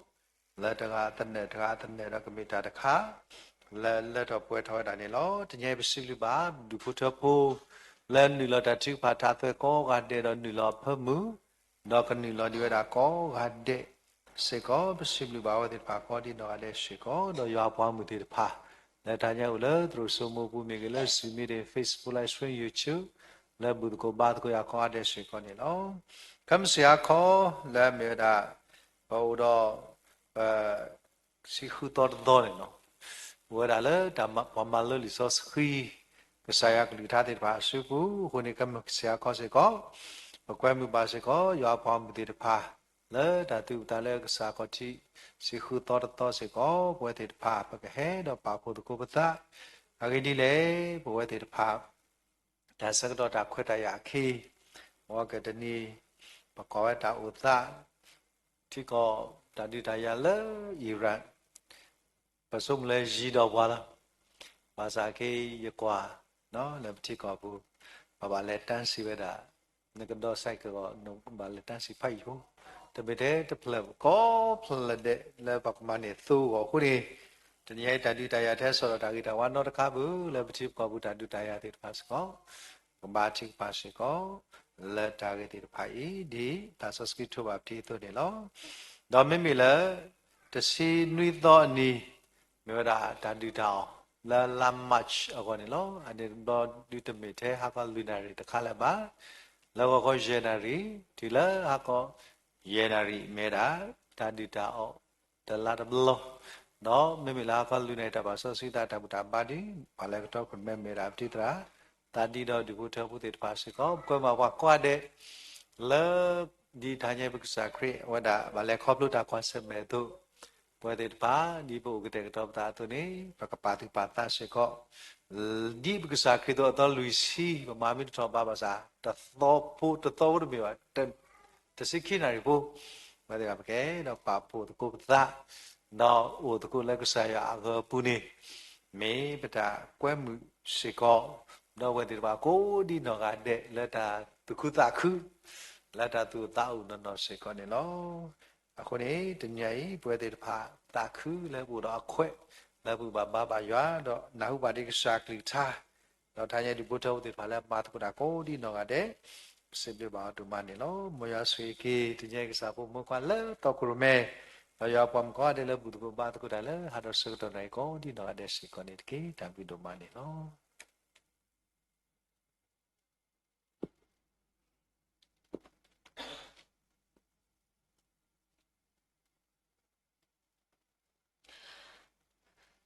လၢတဂၤသနၢၣ်တဂၤသနၢၣ်ဒီးကမ့ၢ်တၢ်တခါ လၢလၢထီၣ်ပှဲၤထီၣ်ဝဲဒၣ်န့ၣ်လီၤ. တနံၤအံၤပစံးဘျုးဘၣ် ဒူၣ်ဖိထၢဖိ လၢနုာ်လီၤတၢ်ထုကဖၣ်ထးသွဲကိးဂၤဒဲးဒီးနုာ်လီၤအဖၢမုၢ် ဒီးကနုာ်လီၤဒံးဝဲဒၣ်ကိးဂၤဒဲးစ့ၢ်ကီး ပစံးဘျုးဘၣ်အဝဲသ့ၣ်တဖၣ်ကိးဒ်နီၢ်ဂၤဒဲးစ့ၢ်ကီး ဒီးယွၤအပှၤဂီၢ်မုၢ်သ့ၣ်တဖၣ် လၢတဟါညါအိၣ်လၢသရိာ်စိမိၢ်ပူၤမ့ၢ်ဂ့ၤ လၢ Zoom meeting, Facebook live stream, YouTube လၢဘူၣ်သကိးဘါသကိးယၤကိးဂၤဒဲးစ့ၢ်ကီးန့ၣ်လီၤ. ခဲမုၢ်ဆ့ၣ်ဟါခီ လၢအမ့ၢ်ဝဲဒၣ် ပအိၣ်ဒီး ပ ဆံဃုသီတသီန့ၣ်လီၤ. အိၣ်ဝဲဒၣ်လၢတၢ်ပှၤမၤလိလံာ်စီဆှံ ကစၢ်ယွၤကလုၢ်ကထါသ့ၣ်တဖၣ်အစုပူၤအဃိန့ၣ် ခဲမုၢ်ဆ့ၣ်ဟါခီစ့ၢ်ကီး ပကွဲမုာ်ဘၣ်စ့ၢ်ကီး ယွၤအပှၤဂီၢ်မုၢ်သ့ၣ်တဖၣ် လၢတၢ်သူၣ်အုးသးအုးလၢကစၢ်ခီၣ်ထံး ဆံဃုသီတသီစ့ၢ်ကီး ပဝဲသ့ၣ်တဖၣ် ပကဟဲဒီးပာ်ဖှိၣ်သကိးပသး အဂ့ၢ်ဒ်လဲၣ် ပဝဲသ့ၣ်တဖၣ် တၢ်ဆၢကတီၢ်တၢ်ခွဲးတၢ်ယာ်အခံ မ်ကတနံၤ ပကွၢ်ဝဲတၢ်အိၣ်သး ထံကီၢ်တၢ်ဒုးတၢ်ယၤလၢ Iran ပဆိကမိၣ်လၢယံၤဒီးပှၤလီၤ. ဘၣ်ဆၣ်က့ ယကွၢ် လၢပထံကီၢ်ပူၤ ပဘၣ်လဲၤတၢ်စံးဝဲဒၣ် နကဒီးစဲးကဂီၤ နဘၣ်လဲၤတၢ်စံးဖးယံာ်ဖိ တမ့ၢ်ထဲတဖျၢၣ် ကိးဖျၢၣ်ဒဲး လၢပကမၤန့ၢ်သိအဂီၢ်အဃိန့ၣ် တနံၤအံၤတၢ်ဒုးတၢ်ယၤထဲစိာ်ဒီးတၢ်ဂ့ၤတၢ်ဝါနီတခါဘၣ် လၢပထံပကီၢ်ပူၤတၢ်ဒုးတၢ်ယၤသ့ၣ်တဖၣ်စ့ၢ်ကီး ကဘါထုကဖၣ်စ့ၢ်ကီး လၢတၢ်ဂ့ၢ်သ့ၣ်တဖၣ်အံၤ ဒ်သးစီဆှံထိးဘၣ်ပထံအသိးန့ၣ်လီၤ. ဒီးမ့မ့ၢ်လၢ တဆံနွံသီအနံၤ မ့ၢ်ဝဲဒၣ်တၢ်ဒုးတၢ်အီၣ် လၢလါ March အဂီၢ်န့ၣ်လီၤ. အန့ၣ်တဘျီဒုးတမ့ၢ်ထဲဟါခီလွံၢ်နၣ်ရံၣ်တခါလၢၤဘၣ် လၢဂီၤခီယဲၢ်နၣ်ရံၣ် တုၤလၢဟါခီယဲၢ်နၣ်ရံၣ် မ့ၢ်ဝဲဒၣ် တၢ်ဒုးတၢ်အီၣ် တလါတဘျီ ဒီးမ့မ့ၢ်လၢဟါခီလွံၢ်နၣ်ရံၣ် တၢ်ပာ်စီဆှံသးတၢ်ဘူၣ်တၢ်ဘါဒုး ပှၤလၢကတီၢ်ဖဲမ့ၢ်ဝဲဒၣ်ပထံသရၣ် သးဒံဒီးဒူၣ်ဖိထၢဖိသ့ၣ်တဖၣ်စ့ၢ်ကီး ပကွဲမုာ်ပှၤကိးဂၤဒဲး လၢ ဒ်တဟါညါပကစၢ်ခရံာ်ဝဲဒၣ် ဘၣ်လဲၤခီဖျိတၢ်ကွၢ်ဆၢၣ်မဲာ်အသိး ပဝဲသ့ၣ်တဖၣ် ဒ်ပအိၣ်ကတဲာ်ကတီၤပသးအသိးန့ၣ် ပကပာ်သူၣ်ပာ်သးစ့ၢ်ကီး ဒ်ပကစၢ်ခရံာ်သိးအသီလွံၢ်ဆံ ပမၤမ့ၢ်တထီၣ်ဘးဘၣ်ဆၣ် တသီဖိ တသီဖိတမ့ၢ်ဘၣ် တဆံခံနၣ်ရံၣ်ဖိ ပဝဲသ့ၣ်တဖၣ်ပကအဲၣ်ဒိးပာ်ဖှိၣ်သကိးပသး ဒီးအိၣ်သကိးလၢကစၢ်ယွၤအဂီၤအပူၤန့ၣ် မ့ၢ်ပတၢ်ကွဲမုာ်စ့ၢ်ကီး ဒီးပဝဲသ့ၣ်တဖၣ်ကိးဒ်နီၢ်ဂၤဒဲး လၢတၢ်သူၣ်ခုသးခု လၢတၢ်သူၣ်အိၣ်သးအိၣ်နီၢ်နီၢ်စ့ၢ်ကီးန့ၣ်လီၤ. အဃိန့ၣ် တနံၤအံၤ ပဝဲသ့ၣ်တဖၣ်သးခုလၢပအိၣ်ဒီးအခွဲး လၢပဘၣ်ဘါဘၣ်ယွၤ ဒီးနၢ်ဟူဘၣ်ဒံးကစၢ်ကလုၢ်ကထါ ဒီးတဟါညါဒူၣ်ဖိထၢဖိသ့ၣ်တဖၣ်လၢမၤသကိးတၢ်ကိးဒ်နီၢ်ဂၤဒဲး ပစံးဘျုးဘၣ်အီၤဒိၣ်မးန့ၣ်လီၤ. မ်ယွၤဆိၣ်ဂ့ၤက့ၤ တနံၤအံၤကစၢ်ဖိမုၣ်ခွါလၢတီခိၣ်ရိၣ်မဲ ဒီးယွၤအပှၤမုၣ်ကိးဂၤဒဲးလၢဘူၣ်သကိးဘါသကိးတၢ်လၢဟးဒီးဆၢကတီၢ်နၣ်ရံၣ်ကိးဒ်နီၢ်ဂၤဒဲးစ့ၢ်ကီးန့ၣ်တက့ၢ်. တၢ်ဘျုးဒိၣ်မးန့ၣ်လီၤ.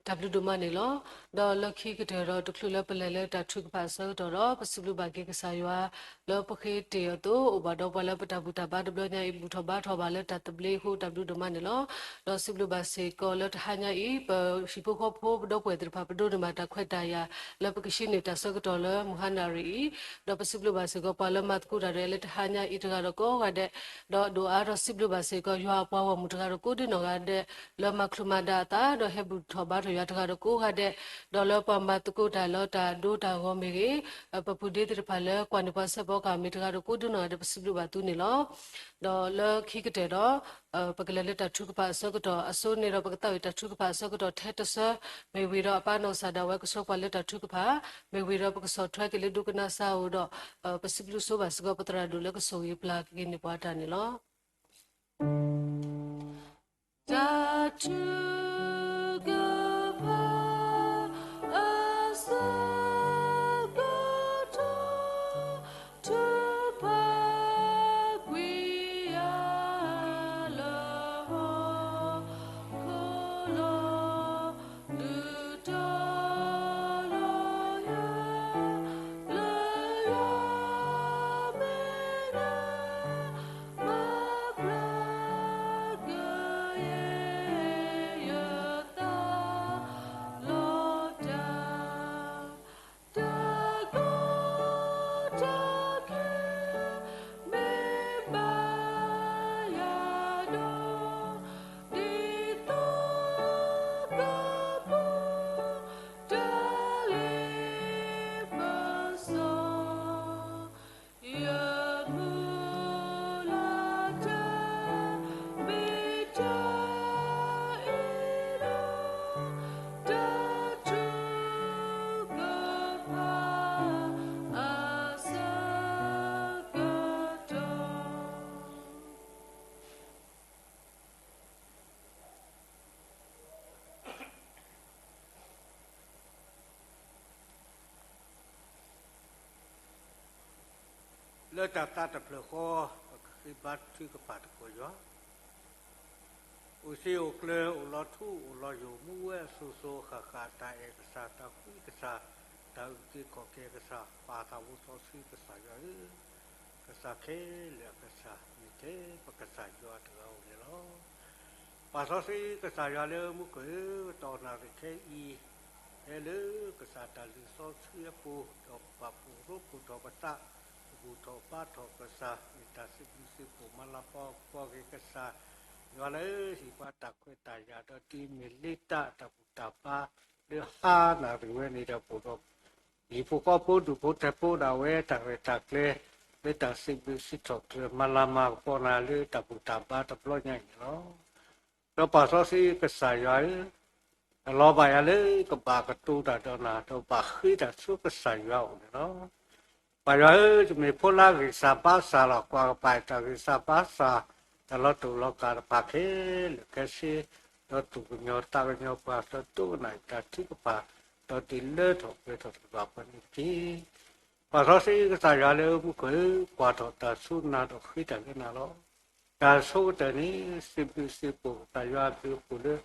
တၢ်ဘျုးဒိၣ်မးန့ၣ်လီၤ. ဒီးလၢခံကတၢၢ်ဒီး တချုးလၢပလဲၤလၢတၢ်ထုကဖၣ်အဆၢကတီၢ်ဒီး ပစံးဘျုးဘၣ်က့ၤကစၢ်ယွၤ လၢပဃ့တ့ၢ်အသိး အိၣ်ဘၣ်ဒီးပှၤလၢပတၢ်ဘူၣ်တၢ်ဘါတဘျီညါအံၤ ဘူၣ်ထီၣ်ဘါထီၣ်ဘၣ်လၢတၢ်သဘျ့အဃိ တၢ်ဘျုးဒိၣ်မးန့ၣ်လီၤ. ဒီးစံးဘျုးဘၣ်စ့ၢ်ကီးလၢတဟါညါအံၤ ပဟံၣ်ဖိဃီဖိပဒီပုၢ်ဝဲၢ်သ့ၣ်တဖၣ် ပဒိးန့ၢ်ဘၣ်တၢ်ခွဲးတၢ်ယာ် လၢပကဆှၢန့ၢ်တၢ်ဆၢကတီၢ်လၢမုၢ်ဟါနၣ်ရံၣ်အံၤ, ဒီးပစံးဘျုးဘၣ်စ့ၢ်ကီးပှၤလၢမၤသကိးတၢ်ဒီးလၢတဟါညါအံၤတဂၤဒီးကိးဂၤဒဲး, ဒီးဒိၣ်အါထီၣ်စံးဘျုးဘၣ်စ့ၢ်ကီး ယွၤအပှၤဂီၢ်မုၢ်တဂၤဒီးကိးဒ်နီၢ်ဂၤဒဲး လၢမၤချုးမၤဒါအသး ဒီးဟဲဘူၣ်ထီၣ်ဘါထီၣ်ယွၤတဂၤဒီးကိးဂၤဒဲး, ဒီးလၢပှၤမၤသကိးတၢ်လၢတၢ်ဒိတၢ်ဂီၤမ့ၢ်ဂ့ၤ, ပပုၢ်ဒ့သ့ၣ်တဖၣ်လၢကွၢ်န့ၢ်ပှၤစဲးဖီကမ့ၢ်တဂၤဒီးကိးဒ်နီၢ်ဂၤဒဲး ပစံးဘျုးဘၣ်သုန့ၣ်လီၤ. ဒီးလၢခံကတၢၢ်ဒီး ပကလဲၤလၢတၢ်ထုကဖၣ်အဆၢကတီၢ်အစိန့ၣ်ဒီး ပကသးဝံၣ်တၢ်ထုကဖၣ်အဆၢကတီၢ်ထဲတဆၢ, မ့ၢ်ဝံၤဒီးအပၢ်နီၢ်ကစၢ်ဒၣ်ဝဲကဆှၢပှၤလၢတၢ်ထုကဖၣ်, မ့ၢ်ဝံၤဒီးပကဆီၣ်ထွဲက့ၤလၢဒိကနၣ်စၢ်အအိၣ်ဒီး ပစံးဘျုးဆိဘၣ်စ့ၢ်ကီးပသရၣ်ဒိၣ်လၢကဆိၣ်ဂ့ၤပျၢ်က့ၤန့ၢ်ပှၤတၢ်န့ၣ်လီၤ. တၢ်ထုကဖၣ်အဆၢကတီၢ် ထုကဖၣ်ကွံာ်ယၤ လၢဟီၣ်ခိၣ်လီၤ ဒုးတီၤလီၤယၤ လၢယွၤမဲာ်ညါ မၤဘျါကယဲၢ်ယသး လီၤတၢ် တၢ်ကီတၢ်ခဲ မ့ၢ်ဘၣ်ယၤဒီး ဒ်သိးကပီၤ တၢ်လ့ပစီ ယမုၢ်လၢ်တၢ် မ့ၢ်တၢ်အ့ၣ်လိာ် တၢ်ထုကဖၣ်အဆၢကတီၢ် လၢတၢ်သးတဖျၢၣ်ဃီ ပကဃ့ဘါထုကဖၣ်သကိးယွၤ, အိၣ်စ့အိၣ်ကျၢၤ အိၣ်လီၤထူ အိၣ်လီၤယိာ် မူဝဲအစိၤစိၤဃၣ်ဃၣ် တၢ်အဲၣ်ကစၢ် တၢ်ကွံကစၢ် တၢ်အုၣ်က့ၤခီၣ်က့ၤကစၢ် ပၢ်သးဘိစီဆှံကစၢ်ယွၤဧၢ, ကစၢ်ခဲလၢာ်အကစၢ် မ့ၢ်ထဲပကစၢ်ယွၤတဂၤဧိၤန့ၣ်လီၤ. ပၢ်စီဆှံကစၢ်ယွၤလၢမူခိၣ်ဧၢ, တနံၤအံၤခဲအံၤ ဟဲလၢကစၢ်တၢ်လုၢ်စီဆှံအပူၤ ဒီးပာ်ဖှိၣ်ရိဖှိၣ်ထီၣ်ပသး ပဘူၣ်ထီၣ်ဘါထီၣ်ကစၢ် မ့ၢ်တၢ်စံးဘျုးစံးဖှိၣ်မၤလၤကပီၤက့ၤကစၢ်ယွၤလၢ ဟ့ၣ်ပှၤတၢ်ခွဲးတၢ်ယာ်ဒီး ဒ်မ့ၢ်လ့တၢ်တၢ်ဘူၣ်တၢ်ဘါ လၢဟါနၣ်ရံၣ်ဝဲန့ၣ်ဒီး ပအိၣ်ဒီး ဟံၣ်ဖိဃီဖိဒူၣ်ဖိထၢဖိဒၣ်ဝဲ တၢ်ရဲၣ်တၢ်ကျဲၤ လၢတၢ်စံးဘျုးစံးထီၣ်ပတြၢၤ မၤလၤမၤကပီၤနၤလၢတၢ်ဘူၣ်တၢ်ဘါတဘျီညါအံၤန့ၣ်လီၤ. ဒီးပၢ်စီဆှံကစၢ်ယွၤဧၢ, အလီၤဘၣ်ယၤလၢကဘၣ်ကတိၤတၢ်ဒီးနၤ ဒီးဘၣ်ဃ့တၢ်ဆူကစၢ်ယွၤအအိၣ်န့ၣ်လီၤ. ပၢ်ယွၤဧၢ, ယမ့ၢ်ဖိလၢအဂံၢ်စၢ်ဘါစၢ်လီၤ. ကွၢ်ကပၤတၢ်ဂံၢ်စၢ်ဘါစၢ် တၢ်လီၤတူာ်လီၤကာ်တဖၣ်ခဲလၢာ်ခဲဆ့, ဒီးသူၣ်ကညီၤသးကညီၤပှၤ ဒီးဒိကနၣ်အံၤတၢ်ထုကဖၣ်, ဒီးဒုးလၢထီၣ်ပှဲၤထီၣ်တဘၣ်ပှၤန့ၣ်တက့ၢ်. ပၢ်စီဆှံကစၢ်ယွၤလၢမူခိၣ်ဧၢ, ကွၢ်ထီၣ်တၢ်ဆူနၤဒီးဃ့တၢ်လၢနၤလီၤ. တၢ်ဆိကတၢၢ်န့ၣ် စံးဘျုးစံးဖှိၣ်ကစၢ်ယွၤအဘျုးအဖှိၣ်လၢ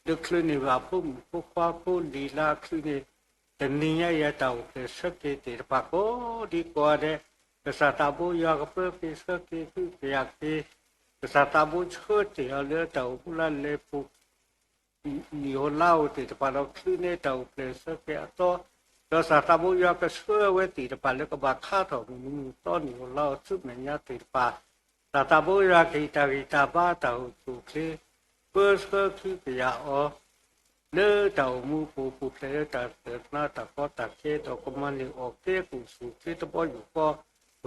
ဒုးချုးန့ၢ်ဘၣ်ဖိမုၣ်ဖိခွါဖိလံၤလၢအချုးန့ၣ် တနံၤညါအံၤအတၢ်အိၣ်ဖျဲၣ်ဆၢက့ၤသ့ၣ်တဖၣ်ကိး ဒ်ကိးဂၤဒဲး, ကစၢ်သးဘိယွၤကပၢက့ၤဆှၢက့ၤ ကဟုကယာ်က့ၤ, ကစၢ်သးဘိဆှၢတ့ၢ်အီၤလၢတၢ်အိၣ်မူလၢလဲၤပူၤ နံၣ်ဟူလါဟူသ့ၣ်တဖၣ်ဒီး ချုးန့ၢ်တၢ်အိၣ်ဖျဲၣ်ဆၢက့ၤအသီ, ဒီးကစၢ်သးဘိယွၤကဆှၢဝဲသ့ၣ်တဖၣ်လၢကဘၣ်ခါထီၣ်မုၢ်နံၤမုၢ်သီနံၣ်ဟူလါဟူဆူမဲာ်ညါသ့ၣ်တဖၣ်, ကစၢ်သးဘိယွၤကဟ့ၣ်တၢ်ဂံၢ်တၢ်ဘါတၢ်အိၣ်ဆူၣ်အိၣ်ချ့, ပၢဆှၢကဟုကယာ်အီၤ လၢတၢ်အိၣ်မူအပူၤ ပူၤဖျဲးလၢတၢ်သနာ်တၢ်ကီတၢ်ခဲ ဒီးကမၤန့ၢ်အီၣ်ကဲကူၣ်ဆူၣ်ချ့တဘီယူၢ်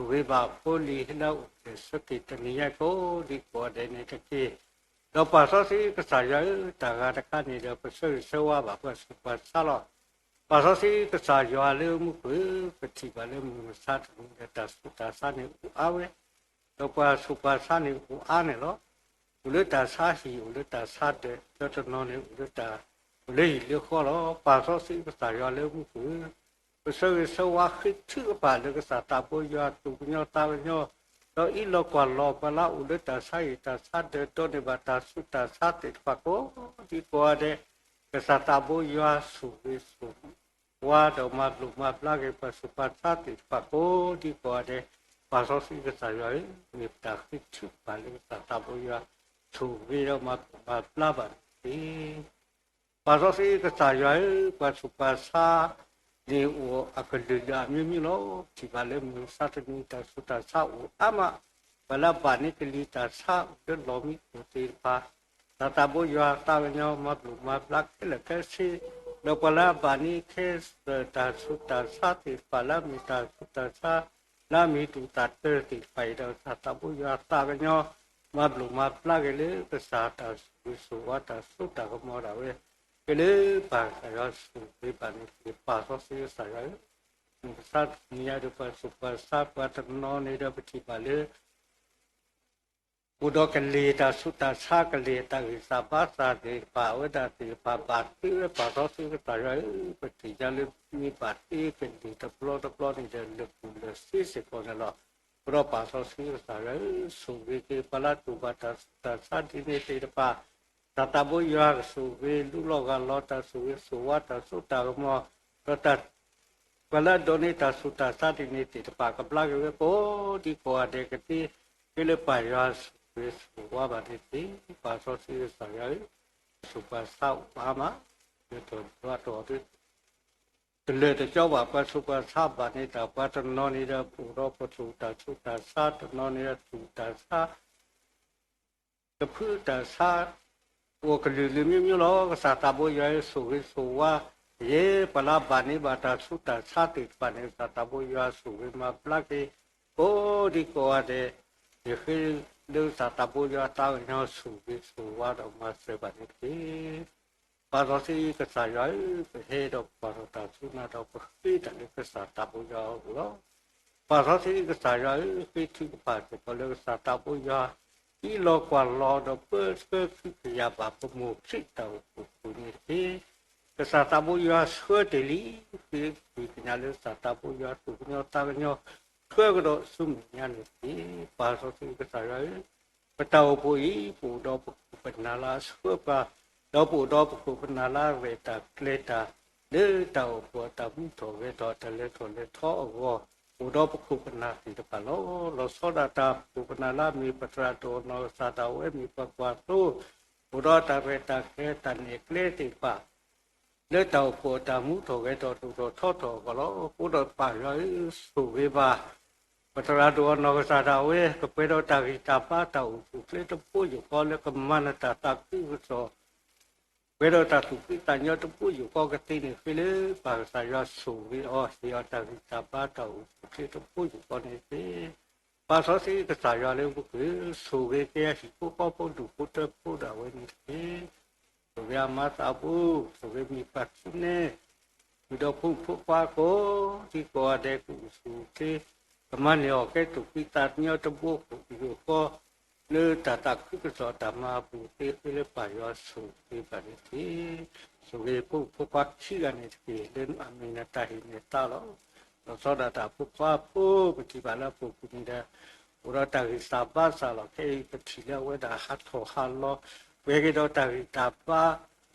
ဃီ, ဂ့ၤဘၣ်ဖိလံၤလၢအအိၣ်ဖျဲၣ်ဆၢက့ၤတနံၤညါကိး ဒ်ကိးဂၤဒဲးန့ၣ်တက့ၢ်. ဒီးပၢ်စီဆှံကစၢ်ယွၤဧၢ, တၢ်ဂၤတခါန့ၣ်ဒီး ပဆၢဂ့ၤဆၢဝါဘၣ်ပှၤဆူးပှၤဆါလီၤ. ပၢ်စီဆှံကစၢ်ယွၤလၢမူခိၣ်ဧၢ, ပထံၣ်ဘၣ်လၢမုၢ်မဆါတနံၤဒီး တၢ်ဆူးတၢ်ဆါန့ၣ်အိၣ်အါဝဲ, ဒီးပှၤဆူးပှၤဆါန့ၣ်အိၣ်အါန့ၣ်လီၤ. အိၣ်လၢတၢ်ဆါဟံၣ် အိၣ်လၢတၢ်ဆါဒၢး, ဒီးတနီၤန့ၣ်အိၣ်လၢတၢ်, အိၣ်လၢဟံၣ်လၢဃီလီၤ. ပၢ်စီဆှံကစၢ်ယွၤလၢမူခိၣ်ဧၢ, ပဆၢဂ့ၤဆၢဝါဃ့ထုကဖၣ်လၢကစၢ်သးဘိယွၤသူၣ်ကညီၤသးကညီၤ, ဒီးအံးလီၤကွၢ်လီၤပှၤလၢအအိၣ်လၢတၢ်ဆါဟံၣ်တၢ်ဆါဒၢး ဒိးန့ၢ်ဘၣ်တၢ်ဆူးတၢ်ဆါသ့ၣ်တဖၣ်ကိး ဒ်ကိးဂၤဒဲး, ကစၢ်သးဘိယွၤဆိၣ်ဂ့ၤဆိၣ်ဝါဒီးမၤဘျိးမၤဘျါက့ၤ ပှၤဆူးပှၤဆါသ့ၣ်တဖၣ်ကိးဒံကိးဂၤဒဲး, ပၢ်စီဆှံကစၢ်ယွၤဧၢ, မ့ၢ်ပတၢ်ဃ့ထုကဖၣ်လၢကစၢ်သးဘိယွၤဆိၣ်ဂ့ၤဒီးမၤဘျိးမၤဘျါဘၣ်န့ၣ်တက့ၢ်. ပၢ်စီဆှံကစၢ်ယွၤဧၢ, ပှၤဆူးပှၤဆါ န့ၣ်အိၣ်အကလုာ်လၢအမျိုးမျိုးလီၤ. ထံၣ်ဘၣ်လၢမုၢ်မဆါတနံၤ တၢ်ဆူးတၢ်ဆါအိၣ်အါမး, ပှၤလၢအဘၣ်န့ၢ်ကလံၤတၢ်ဆါအိၣ်လၢလီၢ်မံခိၣ်သ့ၣ်တဖၣ်, ကစၢ်သးဘိယွၤသးကညီၤမၤဘျိးမၤဘျါခဲလၢာ်ခဲဆ့, ဒီးပှၤလၢအဘၣ်န့ၢ်ခဲလၢာ်တၢ်ဆူးတၢ်ဆါသ့ၣ်တဖၣ် လၢအမ့ၢ်တၢ်ဆူးတၢ်ဆါ လၢအမ့ၢ်တူၢ်သးတၢသ့ၣ်တဖၣ်အံၤဒီး ကစၢ်သးဘိယွၤသးကညီၤ မၤဘျိးမၤဘျါက့ၤလၢကစၢ်တၢ်ဆိၣ်ဂ့ၤဆိၣ်ဝါတၢ်စိတၢ်ကမီၤဒၣ်ဝဲ က့ၤလၢပၢ်ကစၢ်ယွၤဆိၣ်ဂ့ၤဘၣ်န့ၣ်တက့ၢ်. ပၢ်စီဆှံကစၢ်ယွၤဧၢ, မုၢ်မဆါတနံၤညါဒီး ပှၤဆူးပှၤဆါပှၤတနီၤန့ၣ်ဒီး ပထံၣ်ဘၣ်လၢ အိၣ်ဒီးကလံၤတၢ်ဆူးတၢ်ဆါ ကလံၤတၢ်ဂံၢ်စၢ်ဘါစၢ်သ့ၣ်တဖၣ် အဝဲဒၣ်သ့ၣ်တဖၣ်ဘၣ်တ့ဝဲ ပၢ်စီဆှံကစၢ်ယွၤဧၢ, ပထံၣ်ညါလၢမ့ၢ်ဘၣ်တ့ကလံၤတဘျီတဘျီန့ၣ်ဒီး လၢာ်ကူၣ်လၢာ်စ့စ့ၢ်ကီးန့ၣ်လီၤ. အဃိဒီးပၢ်စီဆှံကစၢ်ယွၤဧၢ, ဆိၣ်ဂ့ၤက့ၤပှၤလၢအတူၢ်ဘၣ်တၢ်ဆူးတၢ်ဆါဒ်န့ၣ်သ့ၣ်တဖၣ်, ကစၢ်သးဘိယွၤကဆိၣ်ဂ့ၤလူလီၤဂၢ်လီၤ တၢ်ဆိၣ်ဂ့ၤဆိၣ်ဝါတၢ်စိတၢ်ကမီၤ, ဒီး ပှၤလၢအဒိးန့ၢ်တၢ်ဆူးတၢ်ဆါဒ်န့ၣ်သ့ၣ်တဖၣ် ကဘျါက့ၤဝဲကိးဒံကိးဂၤဒဲးကသ့, က့ၤလၢပၢ်ယွၤဆိၣ်ဂ့ၤဆိၣ်ဝါဘၣ်န့ၣ်တက့ၢ်. ပၢ်စီဆှံကစၢ်ယွၤဧၢ, ပှၤဆူးပှၤဆါအိၣ်အါမး, လၢထီၣ်ဘၣ်ထီၣ် တလၢာ်တကၠီဘၣ် ပှၤဆူးပှၤဆါဘၣ်န့ၢ်တၢ် ပှၤတနီၤန့ၣ်ဒီး ပအိၣ်ဒီးပတူၢ်တၢ်ဆူးတၢ်ဆါ တနီၤန့ၣ်ဒီးတူၢ်တၢ်ဆါ ကဖုတၢ်ဆါ အိၣ်ကလုာ်လုာ်မျိုးမျိုးလီၤ. ကစၢ်သးဘိယွၤဧၢ, ဆိၣ်ဂ့ၤဆိၣ်ဝါ ယဲ ပှၤလၢအဘၣ်န့ၢ်ဘၣ်တၢ်ဆူးတၢ်ဆါသ့ၣ်တဖၣ်န့ၣ် ကစၢ်သးဘိယွၤဆိၣ်ဂ့ၤမၤဘျါက့ၤ ကိးဒံကိးဂၤဒဲး, ယဃ့လၢကစၢ်သးဘိယွၤသးကညီၤဆိၣ်ဂ့ၤဆိၣ်ဝါဒီးမၤစၢၤဘၣ်န့ၣ်တက့ၢ်. ပၢ်စီဆှံကစၢ်ယွၤဧၢ, ပဟဲဒီးပကွၢ်ထီၣ်တၢ်ဆူနၤဒီး ပဃ့တၢ်လၢကစၢ်သးဘိယွၤအအိၣ်လီၤ. ပၢ်စီဆှံကစၢ်ယွၤဧၢ, ဃ့ထုကဖၣ်စ့ၢ်ကီးလၢကစၢ်သးဘိယွၤ အံးလီၤကွၢ်လီၤဒီးပၢဆှၢသုကယၤဘၣ် ပမိၢ်ခရံာ်တၢ်အိၣ်ဖှိၣ်ပူၤန့ၣ်တက့ၢ်. ကစၢ်သးဘိယွၤဆှၢတ့ၢ်လံ, ဃ့ပသ့ၣ်ညါလၢကစၢ်သးဘိယွၤသူၣ်ကညီၤသးကညီၤ ဆှၢကဒီးဆူမဲာ်ညါန့ၣ်တက့ၢ်. ပၢ်စီဆှံကစၢ်ယွၤဧၢ, ပတၢ်အိၣ်ဖှိၣ်အံၤ ပအိၣ်ဒီးပခိၣ်ပနၢ်လၢအဆှၢပှၤ, ဒီးပအိၣ်ဒီးပခိၣ်ပနၢ်လၢအရဲၣ်တၢ်ကျဲၤတၢ် လၢတၢ်အိၣ်ဖှိၣ်အတၢ်မူထီၣ်ဂဲၤထီၣ် တၢ်လဲၤထီၣ်လဲၤထီအဂီၢ်, အိၣ်ဒီးပခိၣ်ပနၢ်သ့ၣ်တဖၣ်လီၤ. လီၤဆီဒၣ်တၢ်ပခိၣ်ပနၢ်လၢအမ့ၢ်ပသရၣ်ဒိၣ်အနီၢ်ကစၢ်ဒၣ်ဝဲ မ့ၢ်ပှၤကွၢ်သိ, အိၣ်ဒီးတၢ်ရဲၣ်တၢ်ကျဲၤတၢ်နဲၣ်ကျဲသ့ၣ်တဖၣ် လၢတၢ်အိၣ်ဖှိၣ်အတၢ်မူထီၣ်ဂဲၤထီၣ်ဒိၣ်ထီၣ်ထီထီၣ်အဂီၢ်လီၤ. အဃိဒီးပၢ်ယွၤဧၢ, ဆိၣ်ဂ့ၤဘၣ် ပသရၣ်ဒိၣ်အနီၢ်ကစၢ်ဒၣ်ဝဲ ကပှဲၤဒီးတၢ်ဂံၢ်တၢ်ဘါတၢ်အိၣ်ဆူၣ်အိၣ်ချ့တဘိယူၢ်ဃီ လၢကမၤနၢၤတၢ်သးခုကစီၣ် ပှဲၤဒီးတၢ်သူၣ်ဖှံသးညီတဘိယူၢ်ဃီကသ့န့ၣ် ဃ့လၢပၢ်ကစၢ်ယွၤဆိၣ်ဂ့ၤအီၤ ဟ့ၣ်အီၤတၢ်ဂံၢ်တၢ်ဘါတၢ်အိၣ်ဆူၣ်အိၣ်ချ့တဘိယူၢ်ဃီန့ၣ်တက့ၢ်. ပၢ်စီဆှံကစၢ်ယွၤလၢပူၤကွံာ် ဆိၣ်ဂ့ၤက့ၤအဟံၣ်ဖိဃီဖိဒူၣ်ဖိထၢဖိဒၣ်ဝဲန့ၣ်တက့ၢ်. ဆိၣ်ဂ့ၤအမါသးဖိ, ဆိၣ်ဂ့ၤမုၢ်ပၢ်သူန့ၣ်, ဃုာ်ဒီးဖိမုၣ်ဖိခွါကိးဒံကိးဂၤဒဲး ကအိၣ်ဆူၣ်အိၣ်ချ့, ကမၤန့ၢ်အီၣ်ကဲသူၣ်ဖှံသးညီတဘိယူၢ်ဃီ လၢတၢ်သးခုကစီၣ်တၢ်မၤအပူၤသ့ ဃ့လၢပၢ်ယွၤဆိၣ်ဂ့ၤဘၣ်န့ၣ်တက့ၢ်. ဆိၣ်ဂ့ၤဖိမုၣ်ဖိခွါခံဂၤန့ၣ်တက့ၢ် လၢအမ့ၢ်နတၢ်ဟ့ၣ်န့ၢ်သါလီၤ. လီၤဆီဒၣ်တၢ်ဖိခွါဖိ ပထံၣ်ဘၣ်လၢအပူၤကွံာ်န့ၣ်ဒီး အိၣ်ဒီးတၢ်ဂံၢ်စၢ်ဘါစၢ်လီၤ. ခဲအံၤပထံၣ်လၢအဝဲဒၣ်ဟးထီၣ်ဟးလီၤ ပှဲၤက့ၤဒီးတၢ်ဂံၢ်တၢ်ဘါ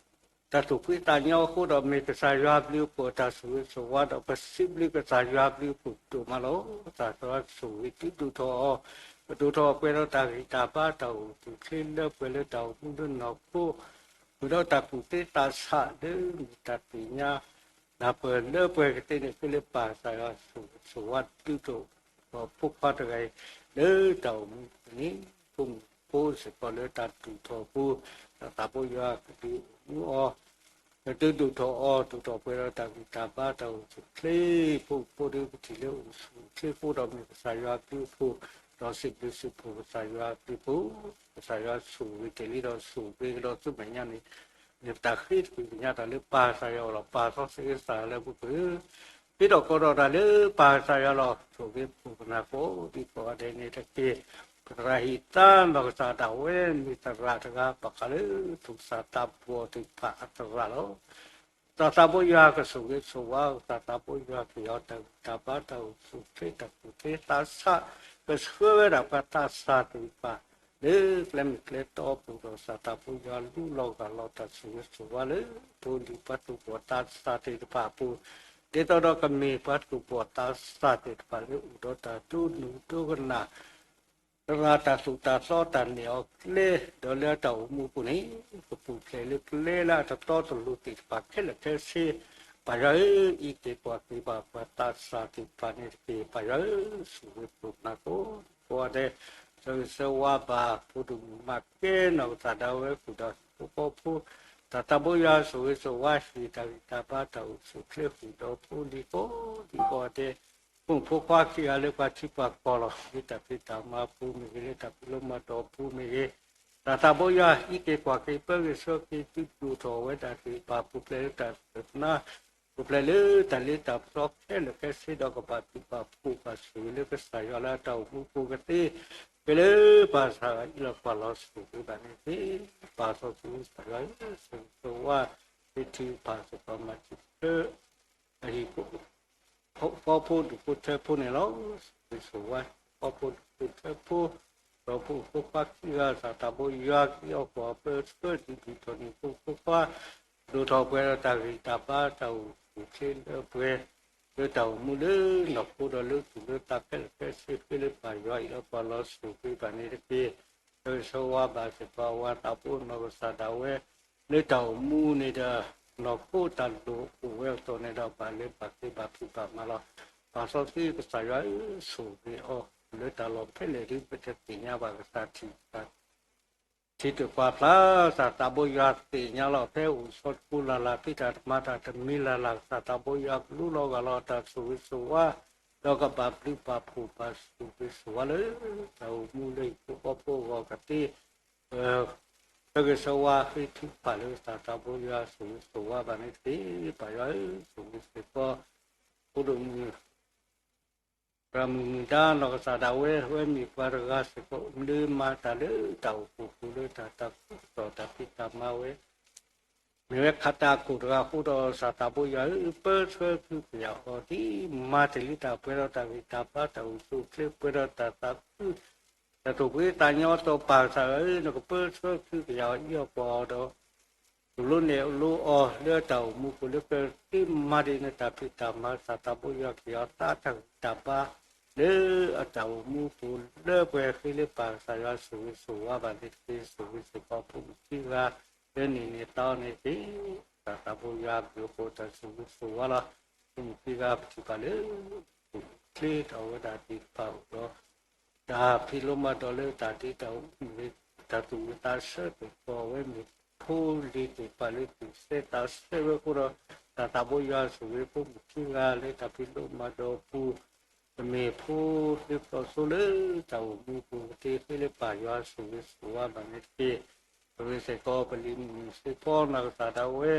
တၢ်သူၣ်ဖှံသးညီအဃိဒီး မ့ၢ်ကစၢ်ယွၤအဘျုးအဖှိၣ်အတၢ်ဆိၣ်ဂ့ၤဆိၣ်ဝါဒီး ပစံးဘျုးကစၢ်ယွၤအဘျုးအဖှိၣ်ဒိၣ်မးလီၤ. ကစၢ်ယွၤဆိၣ်ဂ့ၤသုဒိၣ်ထီၣ်အီၤ, ပဒိၣ်ထီၣ်ပှဲၤဒီးတၢ်ဂံၢ်တၢ်ဘါတၢ်အိၣ်ဆူၣ်အိၣ်ချ့လၢပှဲၤလၢတၢ်အိၣ်မူလၢနီၢ်ခိ ဃုာ်ဒီးတၢ်ကူၣ်သ့သးဆးလၢမ့ၢ်တၢ်သ့ၣ်ညါ နၢ်ပၢၢ်လၢပှဲၤကသ့န့ၣ် ဃ့လၢပၢ်ကစၢ်ယွၤဆိၣ်ဂ့ၤဆိၣ်ဝါသုဒိၣ်ထီၣ်ဖိခွါတဂၤအံၤ လၢတၢ်အိၣ်မူန့ၣ် ဖိမုၣ်ဖိစ့ၢ်ကီးလၢတၢ်ဒိၣ်ထီၣ်ဖိ တၢ်သးဖိယွၤကဒုးအိၣ်မူအီၤ ကဒုးဒိၣ်ထီၣ်အီၤ ဒိၣ်ထီၣ်ပှဲၤဒီးတၢ်ဂံၢ်တၢ်ဘါတၢ်အိၣ်ဆူၣ်အိၣ်ချ့ ဖိမုၣ်ဖိဒီးပထံၣ်လၢအိၣ်ဆူၣ်အိၣ်ချ့ဖိဒီးမ့ၢ်ကစၢ်ယွၤအဘျုးအဖှိၣ် ဒီးစံးဘျုးစံးဖှိၣ်ကစၢ်ယွၤအဘျုးအဖှိၣ် ကစၢ်ယွၤဆိၣ်ဂ့ၤတ့ၢ်လံဒီးဆိၣ်ဂ့ၤကဒီးဆူမဲာ်ညါန့ၣ် မ့ၢ်ပတၢ်ဃ့သကွံၢ်ကညးတၢ်လၢပၢ်ကစၢ်ယွၤအအိၣ်လီၤ. ပၢ်စီဆှံကစၢ်ယွၤလၢပူၤကွံာ် ဃ့ထီၣ်ကိးထီၣ်တၢ်လၢပၢ်ကစၢ်ယွၤလီၤ. ဆိၣ်ဂ့ၤပခိၣ်ပနၢ်ကိးဒံကိးဂၤဒဲးန့ၣ်တက့ၢ်. ပသရၣ်ဟံၣ်သါနီၢ်ကစၢ်ဒၣ်ဝဲ မ့ၢ်သရၣ်တဂၤဘၣ်ဃးလၢ သူၣ်ကစၢ်သးဘီၣ်သ့ၣ်တဖၣ်အသရၣ်လီၤ. ကစၢ်သးဘိယွၤကဆိၣ်ဂ့ၤဆိၣ်ဝါ ကစၢ်သးဘိယွၤကဟ့ၣ်အီၤတၢ်ဂံၢ်တၢ်ဘါတၢ်အိၣ်ဆူၣ်အိၣ်ချ့တၢ်ကူၣ်သ့သးဆး ကဆှၢဝဲဒၣ်ပှၤသးစၢ်သ့ၣ်တဖၣ် လၢကျဲမုၢ်ကျဲတီအပူၤဒီး စၤသးဘိယွၤလူလီၤဂာ်လီၤတၢ်ဆိၣ်ဂ့ၤဆိၣ်ဝါလၢ ဖိလံၤပှၤသူၣ်ဘီၣ်သးစၢ်သ့ၣ်တဖၣ်အပူၤ, ဒ်သိးဒီးကမ့ၢ်ပှၤသူၣ်ဘီၣ်သးစၢ်သ့ၣ်တဖၣ်လၢအိၣ်ဒီးတၢ်ဒိးနုာ်ဒိးကနၣ် သရၣ်တၢ်သိၣ်တၢ်သီတၢ်နဲၣ်အီၤကျဲ, ဒီးလၢတၢ်အိၣ်မူအပူၤန့ၣ် ကပူၤဖျဲးလၢကျဲလၢအတတီတလိၤသ့ၣ်တဖၣ်ခဲလၢာ်ခဲဆ့, ပၢ်ယွၤဧၢ, အံးက့ၤကွၢ်က့ၤဘၣ်ပှၤသးစၢ်သ့ၣ်တဖၣ်န့ၣ်တက့ၢ်. ပၢ်ယွၤဧၢ, ဆိၣ်ဂ့ၤပှၤနၤကိးဂၤဒဲး, ဆၢဂ့ၤဆၢဝါဘၣ် ဖိဒိၣ်မုၣ်မၤကဲနီၢ်ကစၢ်ဒၣ်ဝဲဃုာ်ဒီးဟံၣ်ဖိဃီဖိ, တၢ်သးဘိယွၤဆိၣ်ဂ့ၤဆိၣ်ဝါဟံၣ် တၢ်ဂံၢ်တၢ်ဘါတၢ်အိၣ်ဆူၣ်အိၣ်ချ့ဃုာ်ဒီးဖိလံၤကိးဒံကိးဂၤဒဲး, ဖိမုၣ်ဖိခွါခံဂၤလၢပှၤထံပှၤကီၢ်လီၤ. လၢတၢ်ဖံးတၢ်မၤပူၤမ့ၢ်ဂ့ၤ, လၢတၢ်ပျုၢ်လီၤမၤတီၢ်ပူၤမ့ၢ်ဂ့ၤ, တၢ်သးဘိယွၤအံးက့ၤကွၢ်က့ၤပၢဂ့ၤဆၢက့ၤ သုးဒိၣ်ထီၣ်ဝဲဒၣ်သ့ၣ်တဖၣ် ပူၤဖျဲးလၢတၢ်သနာ်, ပူၤဖျဲးလၢတၢ်လ့တၢ်ပစီခဲလၢာ်ခဲဆ့ဒီး ကဘၣ်ဘျုးဘၣ်ဖှိၣ်ဘၣ်ဆိၣ်ဂ့ၤလၢကစၢ်ယွၤလၢအတၢ်အိၣ်မူပူၤကသ့, ဖဲလၢပၢ်ကစၢ်ယွၤအံးလီၤကွၢ်လီၤဆိၣ်ဂ့ၤဘၣ်န့ၣ်တက့ၢ်. ပၢ်စီဆှံကစၢ်ယွၤဧၢ, ဆိၣ်ဂ့ၤဆိၣ်ဝါ ဟ့ၣ်ထံၣ်ပၢ်စီၤပၤမၤထံဆၢ အဟံၣ် ဃီဖိဒူၣ်ဖိထၢဖိန့ၣ်လီၤ. ဆိၣ်ဂ့ၤဆိၣ်ဝါ ဃီဖိဒူၣ်ဖိထၢဖိ, ဒီးဖိမုၣ်ဖိခွါခံဂၤ စၤသးဘိယွၤ က့ၤအီၣ်ကွၢ်အီၤပၢဆှၢဒံးဒံးထီၣ်န့ၣ် ဖိမုၣ်ဖိခွါ ဒိၣ်ထီၣ်ပှဲၤဒီးတၢ်ဂံၢ်တၢ်ဘါတၢ်အိၣ်ဆူၣ်အိၣ်ချ့လၢပှဲၤ လၢတၢ်အိၣ်မူလၢနီၢ်ခိဒီးလၢသူၣ်လၢသးခဲလၢာ်ခဲဆ့ ဖဲလၢပၢ်ယွၤအံးလီၤကွၢ်လီၤဆိၣ်ဂ့ၤဘၣ်န့ၣ်တက့ၢ်. ဆၢဂ့ၤဆၢဝါဘၣ်စ့ၢ်ကီးအဝၤသးဘိနီၢ်ကစၢ်ဒၣ်ဝဲ လၢတၢ်အိၣ်မူန့ၣ်ဒီး နီၢ်ခိတၢ်လိၣ်အိၣ်ဝဲအသိးန့ၣ်ဒီး ဘၣ်လၢဘၣ်က့ၤဘၣ်ဖံးဘၣ်မၤလီၤ. ပၢ်စီဆှံကစၢ်ယွၤဧၢ, ဆိၣ်ဂ့ၤအီၤ လၢတၢ်လီၢ်ဖဲလဲၣ်ဒုး ပတသ့ၣ်ညါဘၣ်ကစၢ်ထံၣ် ထံတကွၢ်ဖျါ, စၤသးဘိယွၤသ့ၣ်ညါလီၤ. ဖဲအိၣ်ဆီတကိးလၢ်လၢ် ဖံးတၢ်တမၤတၢ်တမံၤလၢ်လၢ် စၤသးဘိယွၤကလူလီၤဂာ်လီၤတၢ်ဆိၣ်ဂ့ၤဆိၣ်ဝါ, ဒီးကဘၣ်ဘျုးဘၣ်ဖှိၣ်ဘၣ်ဆိၣ်ဂ့ၤဆိၣ်ဝါလၢ တၢ်အိၣ်မူလၢဟံၣ်ဖိဃီဖိအဂီၢ်ကသ့, ဆၢဂ့ၤဆၢဝါဃ့ထုကဖၣ်လၢ စၤသးဘိယွၤဆိၣ်ဂ့ၤဆိၣ်ဝါဘၣ်န့ၣ်တက့ၢ်. ပၢ်ယွၤဧၢ, ဆိၣ်ဂ့ၤစ့ၢ်ကီး ဖိဒိၣ်မုၣ် သရၣ်မုၣ်မုၢ်ဒါနီၢ်ကစၢ်ဒၣ်ဝဲ ဝဲမ့ၢ်ပှၤတဂၤစ့ၢ်ကီး လၢမၤတၢ်လၢတၢ်အိၣ်ဖှိၣ်ပူၤလၢတၢ်သးခုကစီၣ်တၢ်ဖံးတၢ်မၤဝဲ မ့ၢ်ဝဲခးတၢ်ခိၣ်တဂၤအဃိဒီး စၤသးဘိယွၤဧၢ, ပၢဆှၢကဟုကယာ်အီၤဒ်မၤတ့ၢ်လံတၢ်ပှဲၤဒီးတၢ်ဂံၢ်တၢ်ဘါတၢ်အိၣ်ဆူၣ်အိၣ်ချ့ ပှဲၤဒီးတၢ်သးခု တၢ်တိာ်ပှ့ၤသးညီအသိး ပၢ်ကစၢ်ယွၤဧၢ, နကပၢဆှၢကဟုကယာ်အီၤ အံးအီၤကွၢ်အီၤဒီး သိၣ်လိနဲၣ်လိအီၤလၢအတၢ်အိၣ်မူပူၤလၢကသ့မၤဒ်န့ၣ် တၢ်ဖံးတၢ်မၤ စၤသးဘိယွၤက့ၤအီၤသးတၢ်ဂံၢ်တၢ်ဘါ လၢအတၢ်အိၣ်မူပူၤလၢပှဲၤဃ့လၢပၢ်ကစၢ်ယွၤဆိၣ်ဂ့ၤဆိၣ်ဝါဘၣ်န့ၣ်တက့ၢ်. ဆိၣ်ဂ့ၤစ့ၢ်ကီးဖိမုၣ်ခံဂၤ လၢန့ၣ်န့ၣ်သးအီၤန့ၣ်တက့ၢ်. စၤသးဘိယွၤဘျုးဖှိၣ်တၢ်ဆိၣ်ဂ့ၤဆိၣ်ဝါလီၤ. ဖိမုၣ်ခံဂၤပထံၣ်ဘၣ်လၢ ချ့ထီၣ်ဝဲဒၣ်သ့ၣ်တဖၣ်အိၣ်ဒီး တၢ်ဖံးလိမၤဒိးလၢတၢ်ဒ့တၢ်အူမ့ၢ်ဂ့ၤ တၢ်သူၣ်ဝံၣ်သးဆၢသ့ၣ်တဖၣ် အဝဲမ့ၢ်ဖိလံၤသ့ၣ်တဖၣ်လၢသူၣ်ဆဲးသးဆဲးဝဲအဃိဒီး စၤသးဘိယွၤဆိၣ်ဂ့ၤဖိမုၣ်ခံဂၤလၢတၢ်ဖံးလိမၤဒိးအပူၤ ကမ့ၢ်ဖိလၢပျီၢ်စိလၢတၢ်အိၣ်မူပူၤကသ့ဃ့လၢပၢ်ယွၤဆိၣ်ဂ့ၤဆိၣ်ဝါဘၣ်န့ၣ်တက့ၢ်. ပဝဲစ့ၢ်ကီးပလံၤမုၣ်စ့ဖီနီၢ်ကစၢ်ဒၣ်ဝဲ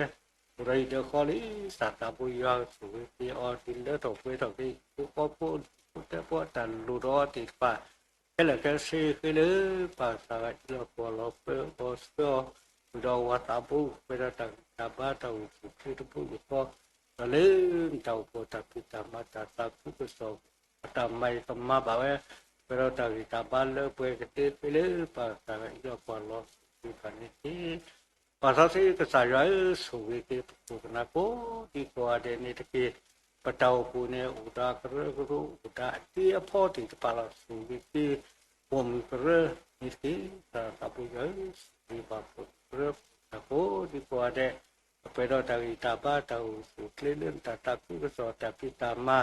အိၣ်ဒီးအံၤဒီးဃီလံ စၤသးဘိယွၤကဆိၣ်ဂ့ၤက့ၤအီၤ ဒ်လၢထီၣ်ပှဲၤထီၣ်က့ၤ ဟံၣ်ဖိဃီဖိ ဖိတၢ်ပှဲၤတၢ်လိၣ်ဒီးအီၤသ့ၣ်တဖၣ် ခဲလၢာ်ခဲဆ့ဃ့လၢပၢ်ကစၢ်ယွၤအံးလီၤကွၢ်လီၤပၢအီၤဆှၢအီၤ ဃုာ်ဒီးအဝၤသးဘိ ပှဲၤဒီးတၢ်ဂံၢ်တၢ်ဘါတၢ်အိၣ်ဆူၣ်အိၣ်ချ့တဘိယူၢ်ဃီ ဒီးလၢတၢ်အိၣ်ဖှိၣ်တၢ်ဖံးတၢ်မၤတၢ်သးခုကစီၣ် အတၢ်မၤအံၤကမၤဘၣ်ဝဲ ပှဲၤဒီးတၢ်ဂံၢ်တၢ်ဘါလၢပှဲၤကသ့ဃ့လၢပၢ်ကစၢ်ယွၤအံးလီၤကွၢ်လီၤဆိၣ်ဂ့ၤဘၣ်န့ၣ်တက့ၢ်. ပၢ်စီဆှံကစၢ်ယွၤဧၢ, ဆိၣ်ဂ့ၤက့ၤပခိၣ်ပနၢ်ကိးဒံကိးဂၤဒဲးန့ၣ်တက့ၢ်. ပတၢ်အိၣ်ဖှိၣ်န့ၣ် အိၣ်ဒီးကရၢကရိ အိၣ်ဒီးအဒ့အဖီသ့ၣ်တဖၣ်လီၤ. ဆိၣ်ဂ့ၤက့ၤ ပိာ်မုၣ်ကရၢန့ၣ်တက့ၢ်. စၤသးဘိယွၤဧၢ, ဆိၣ်ဂ့ၤဘၣ်ပိာ်မုၣ်ကရၢ ပှဲၤဒီးတၢ်ဂံၢ်တၢ်ဘါတၢ်အိၣ်ဆူၣ်အိၣ်ချ့လၢတၢ်သးခုကစီၣ်တၢ်ဖံးတၢ်မၤ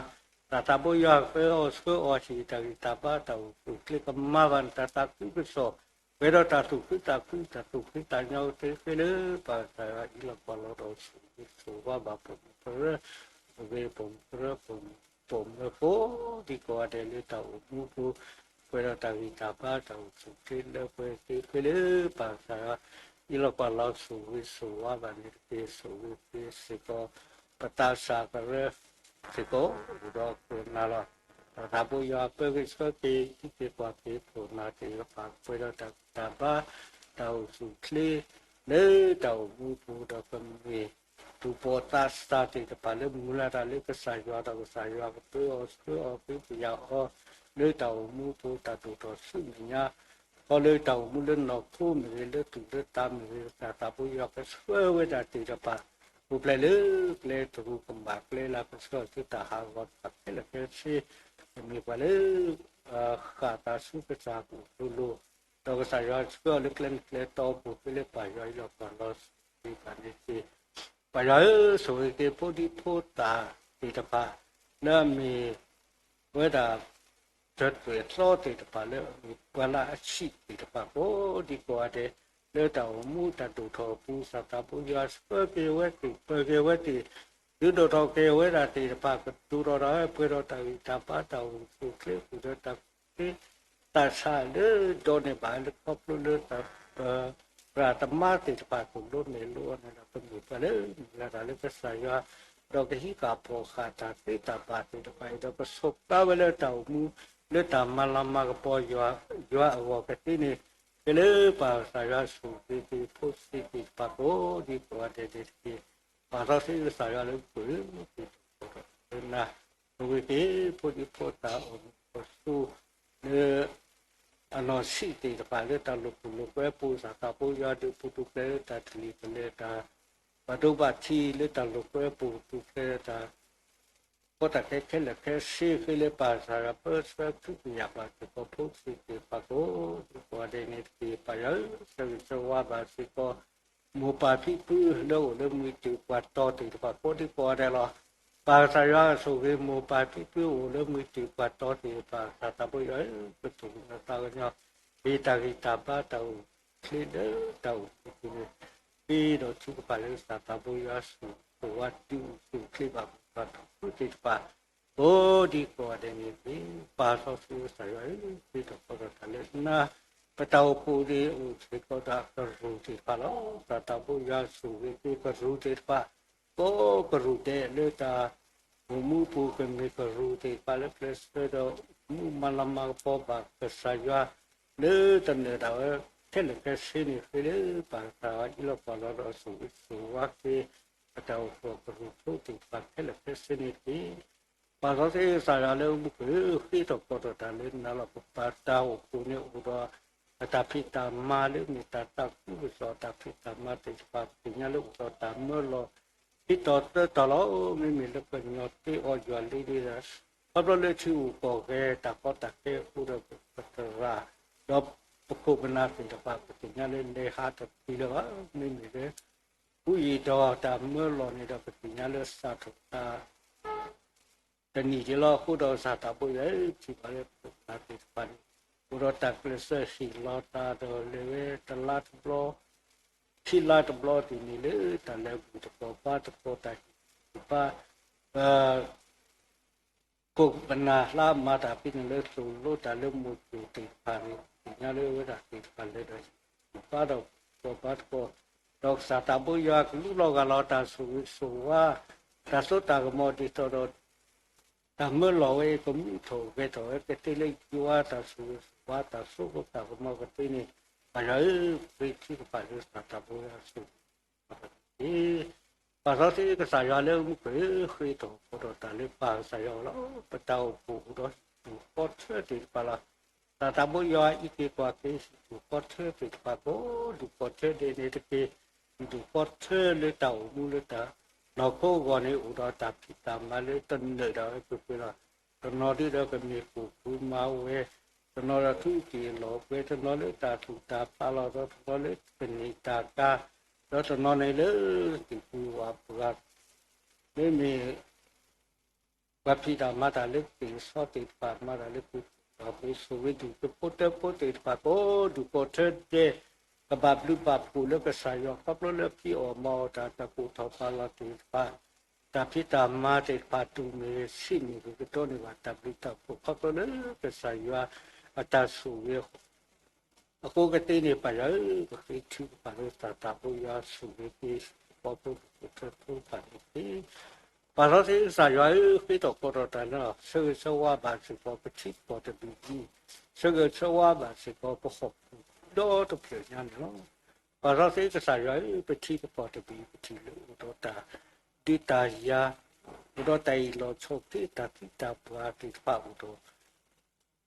စၤသးဘိယွၤဃ့အီၤဆှၢအီၤဟံၣ် တၢ်ဂံၢ်တၢ်ဘါတၢ်အိၣ်ဆူၣ်အိၣ်ချ့ကမၤဘၣ်န့ၣ် တၢ်သးခုကစီၣ် ပှဲၤဒီးတၢ်သူၣ်ခုသးခု တၢ်သူၣ်ဖှံသးညီကသ့ဃ့လၢပၢ်ကစၢ်ယွၤအံးလီၤကွၢ်လီၤဒီးဆိၣ်ဂ့ၤဆိၣ်ဝါဘၣ်ပိာ်မုၣ်ကရၢ ဆိၣ်ဂ့ၤပိာ်မုၣ်ကရၢ ပိာ်မုၣ် ပိာ်မုၣ်ကိးဒံကိးဂၤဒဲးလၢတၢ်အိၣ်မူပူၤ ပှဲၤဒီးတၢ်ဂံၢ်တၢ်ဘါတၢ်အိၣ်ဆူၣ်အိၣ်ချ့လၢပှဲၤသ့ဃ့လၢပၢ်ကစၢ်ယွၤအံးလီၤကွၢ်လီၤဆိၣ်ဂ့ၤဆိၣ်ဝါဘၣ်န့ၣ်တက့ၢ်. ဆိၣ်ဂ့ၤက့ၤစ့ၢ်ကီး ပသးစၢ်ကရၢ စ့ၢ်ကီးအိၣ်ဒီးခိၣ်နၢ်လီၤ. စၤသးဘိယွၤပၢဂ့ၤဆှၢက့ၤ ဟံးက့ၤကွၢ်က့ၤခိၣ်နၢ်သ့ၣ်တဖၣ် ပှဲၤဒီးတၢ်ဂံၢ်တၢ်ဘါ တၢ်အိၣ်ဆူၣ်အိၣ်ချ့ လၢတၢ်အိၣ်မူပူၤဒီးကမ့ၢ် သူၣ်ဘီၣ်သးစၢ်သ့ၣ်တဖၣ်လၢမုၢ်လၢ်တၢ်လၢကစၢ်ယွၤဒီးကစၢ်ယွၤကပၢအီၤဆှၢအီၤကဟုကယာ်အီၤ လၢတၢ်အိၣ်မူပူၤတၢ်ဒိၣ်ထီၣ်ဆူမဲာ်ညါ ခီဖျိလၢတၢ်အိၣ်မူလၢနီၢ်ခိမ့ၢ်ဂ့ၤ လၢသူၣ်လၢသးမ့ၢ်ဂ့ၤ ပသးသးဘိယွၤကဆှၢဝဲဒၣ်သ့ၣ်တဖၣ် အိၣ်ဖျဲၣ်လၢကျဲတရူးကမၣ်ကျဲလၢ ကဆှၢအီၤဆူတၢ်ဟးဂီၤတဖၣ်ခဲလၢာ်ခဲဆ့, မ့ၢ်ပှၤလၢ ဃၣ်သးဆူကစၢ်အပူၤလိၤလိၤ, ဒီးကစၢ်ယွၤဆှၢအီၤလၢကျဲမုၢ်ကျဲတီအပူၤ ဖဲလၢပၢ်ယွၤအံၤလီၤပှၤလီၤစံးဘၣ်န့ၣ်တက့ၢ်. ပၢ်ယွၤဧၢ, ဆိၣ်ဂ့ၤက့ၤဖိဒံဖိသၣ်သ့ၣ်တဖၣ် လၢအမ့ၢ်ဝဲဒၣ် တြဲၤသွဲၣ်သီသ့ၣ်တဖၣ်လၢ ပှၤလၢအဆံးသ့ၣ်တဖၣ်ကိးဒံကိးဂၤဒဲး လၢတၢ်အိၣ်မူတၢ်ဒိၣ်ထီၣ်အပူၤ သးသးဘိယွၤဆှၢက့ၤဝဲသ့ၣ် ပၢၤက့ၤဝဲသ့ၣ် ဒုးဒိၣ်ထီၣ်က့ၤဝဲဒၣ်သ့ၣ်တဖၣ် ကဒိၣ်ထီၣ်ဒီးပှဲၤဒီးတၢ်ဂံၢ်တၢ်ဘါ တၢ်အိၣ်ဆူၣ်အိၣ်ချ့ ဃုာ်ဒီးတၢ် သးဆးလၢဒီးန့ၣ်ဘၣ်လၢ ခီဖျိလၢ ပသရၣ်သမါသ့ၣ်တဖၣ်သိၣ်လိနဲၣ်လိအီၤန့ၣ်ဒီး ပမ့ၢ်ပှၤလၢမုၢ်လၢ်တၢ်လၢကစၢ်ယွၤ ဒီးကဟံးဃာ်ဖီၣ်ဃာ်တၢ်သ့တၢ်ဘၣ်သ့ၣ်တဖၣ်အံၤဒီး ပဆိးပျါဝဲလၢတၢ်အိၣ်မူ လၢတၢ်မၤလၤမၤကပီၤယွၤ ယွၤအဂီၢ်ကသ့န့ၣ် ကဲလၢပၢ်ကစၢ်ယွၤဆိၣ်ဂ့ၤက့ၤဖိသ့ၣ်တဖၣ်ကိးဒံကိးဂၤဒဲးန့ၣ်တက့ၢ်. ပၢ်စီဆှံကစၢ်ယွၤလၢပှဲၤ လၢနၤ ဆိၣ်ဂ့ၤက့ၤဖိဒံဖိသၣ်အီၣ်မုာ်အီၣ်ဆိး လၢ အနီၢ်ဆံးသ့ၣ်တဖၣ်လၢတၢ်လိာ်ခိၣ်လိာ်ကွဲပူၤ သးသးဘိယွၤဒုးပူၤဒုးဖျဲးလၢတၢ်တလံၤတလဲၤတၢ် ဘၣ်ဒိဘၣ်ထံးလၢတၢ်လိာ်ကွဲပူၤ ပူၤဖျဲးလၢတၢ် ကီတၢ်ခဲခဲလၢာ်ခဲဆ့ဃ့လၢပၢ်ကစၢ်ယွၤ ပၢဆှၢကဟုကယာ်ဘၣ်စ့ၢ်ကီးဖိသ့ၣ်တဖၣ်ကိး ဒ်ကိးဂၤဒဲးန့ၣ်တက့ၢ်. ပၢ်ယွၤဧၢ, ဆၢဂ့ၤဆၢဝါဘၣ်စ့ၢ်ကီး မိၢ်ပၢ်ဖံဖုလၢအိၣ်လၢမုၢ်တုၤပှၤတီၤသ့ၣ်တဖၣ်ကိးဒ်ကိးဂၤဒဲးလီၤ. ပၢ်ကစၢ်ယွၤဆိၣ်ဂ့ၤမိၢ်ပၢ်ဖံဖုအိၣ်လၢမုၢ်တုၤပှၤတီၤသ့ၣ်တဖၣ် သးသးဘိယွၤဧၢ, ပသူၣ်ကညီၤသးကညီၤ မ့ၢ်တၢ်ဂံၢ်တၢ်ဘါတၢ်အိၣ်ချ့လၢတၢ်အိၣ်မူပူၤန့ၣ် ဃ့ဒီးထုကဖၣ်လၢသးသးဘိယွၤဆိၣ်ဂ့ၤဝဲ ဒုးအိၣ်ဆူၣ်အိၣ်ချ့ဘၣ်ပှၤတဖုသ့ၣ်တဖၣ် ကိးဒံကိးဂၤဒဲးန့ၣ်တက့ၢ်. ပၢ်စီဆှံကစၢ်ယွၤဧၢ, ဃ့ထီၣ်ဃီထီၣ်တၢ်လၢနၤ ပတၢ်အိၣ်ဖှိၣ်န့ၣ်အိၣ်စ့ၢ်ကီးဒီးကရူၢ်သ့ၣ်တဖၣ်လီၤ. သးသးဘိယွၤဆိၣ်ဂ့ၤက့ၤကရူၢ်သ့ၣ်တဖၣ် ကိးကရူၢ်ဒဲးလၢတၢ်အိၣ်မူပူၤ ကမ့ၢ်ကရူၢ်သ့ၣ်တဖၣ်လၢကျဲးစၢးဒီးအိၣ်မူမၤလၤမၤကပီၤဘၣ်ကစၢ်ယွၤ လၢတနၢၤဒၣ်ဝဲ ခဲလၢာ်ခဲဆ့န့ၣ် ဃ့လၢပၢ်ကစၢ်ယွၤအံၤလီၤပှၤလီၤဒီးဆိၣ်ဂ့ၤဆိၣ်ဝါက့ၤ ပတၢ်အိၣ်ဖှိၣ်ကရူၢ်ဖိသ့ၣ်တဖၣ်ခဲလၢာ်ခဲဆ့န့ၣ်တက့ၢ်. ပၢ်စီဆှံကစၢ်ယွၤလၢမူခိၣ်ဧၢ, ဃ့ထီၣ်ဃီထီၣ်တၢ်လၢနၤလီၤ. ပပၢ်တၢ်အိၣ်ဖှိၣ်န့ၣ်အိၣ်ဒီး အတၢ်ဖံးတၢ်မၤလၢမ့ၢ်တၢ်သးခုကစီၣ် တၢ်ဖံးတၢ်မၤသ့ၣ်တဖၣ် ပသ့ၣ်ညါလၢအိၣ်ဒီးတၢ်မၢလီၤ ခံတီၤသၢတီၤလီၤ. မ့မ့ၢ်လၢပညီတ့အီၤယွၤလံဒီး ခီဖျိလၢထံဂုၤကီၢ်ဂၤတၢ်ကီတၢ်ခဲအဃိဒီး ပသရၣ် ဒီးပခိၣ်ပနၢ်သ့ၣ်တဖၣ် ပသ့ၣ်ညါလၢလဲၤဟးတသ့လၢၤဘၣ်. မ့မ့ၢ်လၢ ဟူယံာ်ဒီးတၢ်မၢလီၤန့ၣ်ဒီး ပသ့ၣ်ညါလၢစးထီၣ်တၢ် တနံၣ်ဒံးလီၤ. အဃိဒီးကစၢ်သးဘိယွၤဧၢ, ထံၣ်ဘၣ်လၢပခိၣ်ပနၢ်သ့ၣ်တဖၣ်န့ၣ် အိၣ်ဒီးတၢ်ကျဲးစၢးဟ့ၣ်လီၤသးဒီးလဲၤဝဲတလါတဘျီ ခံလါတဘျီဒ်န့ၣ်လၢတၢ်လဲၤဘူၣ်သကိးဘါသကိး တၢ်ဟ့ၣ်ကူၣ်ဘါ ခိၣ်ပနၢ်လၢအမၤတၢ်ဖဲန့ၣ်လၢသိၣ်လိတၢ်လၢမိၢ်ပၢ်သ့ၣ်တဖၣ်န့ၣ် သ့ၣ်ညါလၢဝဲဒၣ်သ့ၣ်တဖၣ်လဲၤဒီးဟ့ၣ်ကူၣ်ဘါသကိးဘါသကိး ဒီးကစၢ်သးဘိယွၤကလူးလီၤဂာ်လီၤတၢ်ဆိၣ်ဂ့ၤဆိၣ်ဝါ တၢ်စိတၢ်ကမီၤဒ်သိးဒီး တၢ်မၢလီၤဝဲအံၤ ကမူးထီၣ်ဂဲၤထီၣ်ဝဲကသ့လၢယွၤတၢ်ဆိၣ်ဂ့ၤဆိၣ်ဝါ တၢ်စိတၢ်ကမီၤကသ့န့ၣ် ပၢ်ယွၤဧၢ, ပဃ့ထုကဖၣ်လၢသးသးဘိယွၤဆိၣ်ဂ့ၤ ပၢ်စီဆှံကစၢ်ယွၤလၢမူခိၣ်ဧၢ, ဃ့ထီၣ်ဃီထီၣ်တၢ်လၢပၢ်ကစၢ်ယွၤအအိၣ်လီၤ. ပတၢ်အိၣ်ဖှိၣ်အိၣ်ဒီးဟံၣ်ဒူၣ်ဃီထၢသ့ၣ်တဖၣ်လီၤ. သးသးဘိယွၤအံးက့ၤကွၢ်က့ၤဟံၣ်ဒူၣ်ဃီထၢသ့ၣ်တဖၣ်ကိးဒူၣ်ဃီထၢဒဲးန့ၣ်တက့ၢ်. ဟံၣ်ဒူၣ်ဃီထၢလၢတၢ်အိၣ်မူလၢတၢ်နီၢ်ခိအဂီၢ်န့ၣ် အိၣ်ဒီးတၢ်ဖံးတၢ်မၤလၢတနၢၤဒၣ်ဝဲပှဲၤပှဲၤလီၤ. တနီၤဒုဒီးကမ့ၢ်ကိၢ်ပူၤမၤဝဲ, တနီၤဒီးထူးက့ၢ်အလီၢ်ပှဲၤ, တနီၤလၢတၢ်သူၣ်တၢ်ဖျးလီၤ, ဒီးတနီၤလၢကန့ၢ်တၢ်ကါ, ဒီးတနီၤန့ၣ်လၢသ့ၣ်ပူၤဝၣ်ပှၢ်, မ့မ့ၢ် ပှၤဖံးတၢ်မၤတၢ်လၢသ့ၣ်စီသ့ၣ်တဖၣ် မၤတၢ်လၢပှဲၤပှဲၤဆိၣ်ဂ့ၤဒူၣ်ဖိထၢဖိသ့ၣ်တဖၣ်ကိးဒူၣ်ကိးထၢဒဲး ကဘၣ်ဘျုးဘၣ်ဖှိၣ်လၢကစၢ်ယွၤ ခီဖျိလၢဖံးအီၣ်မၤအီၣ်တၢ် တၢ်ကိၢ်ထီၣ်ပာ်လီၤသ့ၣ်တဖၣ်, တၢ်ဖံးတၢ်မၤသ့ၣ်တဖၣ် တူၢ်မ့ၢ်ဂ့ၤဆံးမ့ၢ်ဂ့ၤ ကဒိးန့ၢ်ဘၣ်တၢ်ဘျုးတၢ်ဖှိၣ် ခီဖျိလၢကစၢ်ယွၤအတၢ်ဆိၣ်ဂ့ၤ အဃိကသ့န့ၣ် ပၢ်ယွၤဧၢ, ပဃ့ထုကဖၣ်လၢသးသးဘိယွၤဆိၣ်ဂ့ၤက့ၤ ဟံၣ်ဖိဃီဖိဒူၣ်ဖိထၢဖိတဖၣ်န့ၣ်တက့ၢ်. ပၢ်စီဆှံကစၢ်ယွၤဧၢ, ဃ့ထီၣ်ဃီထီၣ်တၢ်လၢ ဆၢဂ့ၤဆၢဝါဘၣ်စ့ၢ်ကီး ပထံပကီၢ်တဘ့ၣ်အံၤ, ဆၢဂ့ၤဆၢဝါဘၣ်စ့ၢ်ကီး ပဟီၣ်ခိၣ်ဒီတဖျၢၣ်ညါန့ၣ်လီၤ. ပၢ်စီဆှံကစၢ်ယွၤဧၢ, ပထံပကီၢ်တဘ့ၣ်အံၤ ပထံၣ်လၢအိၣ်ဒီးတၢ်ဒုးတၢ်ယၤ, အိၣ်ဒီးတၢ်အ့ၣ်လိာ်ဆိးက့ တၢ်သံတၢ်ပှၢ်သ့ၣ်တဖၣ်အိၣ်ဒီး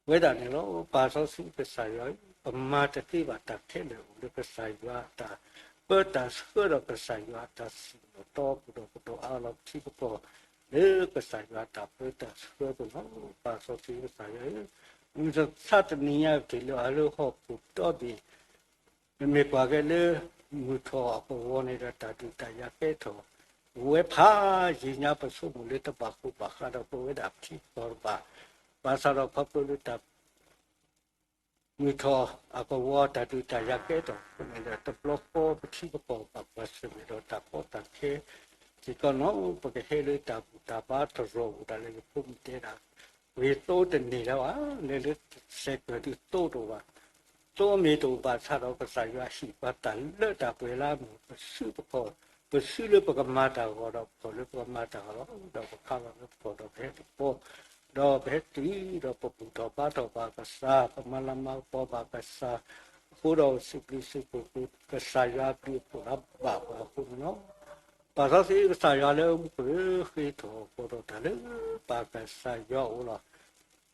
ဝဲဒၣ်န့ၣ်လီၤ. ပၢ်စီဆှံကစၢ်ယွၤဧၢ, ပမၤတသ့ဘၣ်တၢ်ခဲလၢာ်အိၣ်လၢကစၢ်ယွၤအတၢ်ပၢတၢ်ဆှၢဒီးကစၢ်ယွၤအတၢ်စံၣ်ညီၣ်တီအပူၤဒီး ပဒိးအါလီၤပထံပကီၢ်လၢကစၢ်ယွၤအတၢ်ပၢတၢ်ဆှၢပူၤလီၤ. ပၢ်စီဆှံကစၢ်ယွၤဧၢ, မုၢ်မဆါတနံၤညါက့ၤလၢအလၢဟီၣ်ခိၣ်ဒီဘ့ၣ် မ့ၢ်ကွၢ်က့ၤလၢ မုၢ်ထီၣ်အကဝီၤန့ၣ်ဒီး တၢ်ဒုးတၢ်ယၤကဲထီၣ်ဝဲဖးယံာ်ညါ, ပဆိကမိၣ်လၢတဘၣ်ဃိဘၣ်ဃးဒီးပဝဲဒၣ်ပထံပကီၢ်တဘၣ်, ဘၣ်ဆၣ်ဒီးခီဖျိလၢတၢ် မုၢ်ထီၣ်အကဝီၤတၢ်ဒုးတၢ်ယၤကဲထီၣ်အဃိန့ၣ်ဒီး တဘျီဃီပထံပကီၢ်ဘၣ်ကွၢ်ဆၢၣ်မဲာ်ဒီးတၢ်ကီတၢ်ခဲ, စ့ၢ်ကီးနီၢ် ပကဟဲလၢတၢ်ဘူၣ်တၢ်ဘါတရီၢ်အိၣ်ဒၣ်လဲာ် ယဖိမုၣ်တဲဒၣ်, ဂ့ၤသိတန့ၢ်လၢၤဘၣ်, လဲၤလၢစဲးကၢၢ်ဒုးသိတအိၣ်ဘၣ်, သိမ့ၢ်တအိၣ်ဘၣ်ဆၣ်ဒီး ကစၢ်ယွၤဟ့ၣ်ပှၤတၢ်လၢတၢ်ပှဲၤလၢမုၢ် ပစုပကီၢ်, ပစုလၢပကမၤတၢ်ဂီၤဒီးပကီၢ်လၢပကမၤတၢ်ဂီၤလီၤ. ဒီးပခးလီၤလၢပကီၢ်ဒီးပဟဲတပီ, ဒီးပဟဲတုၤဒီးပဘူၣ်ထီၣ်ဘါထီၣ်ဘၣ်ကစၢ်, ပမၤလၤမၤကပီၤဘၣ်ကစၢ်, အဃိဒီးစံးဘျုးစံးဖှိၣ်ကစၢ်ယွၤအဘျုးအဖှိၣ်လၢဘၣ်ပှၤအဃိန့ၣ်လီၤ. ပၢ်စီဆှံကစၢ်ယွၤလၢမူခိၣ်ဧၢ, ဃ့ထီၣ်ကီထီၣ်တၢ်လၢပၢ်ကစၢ်ယွၤအအိၣ်လီၤ.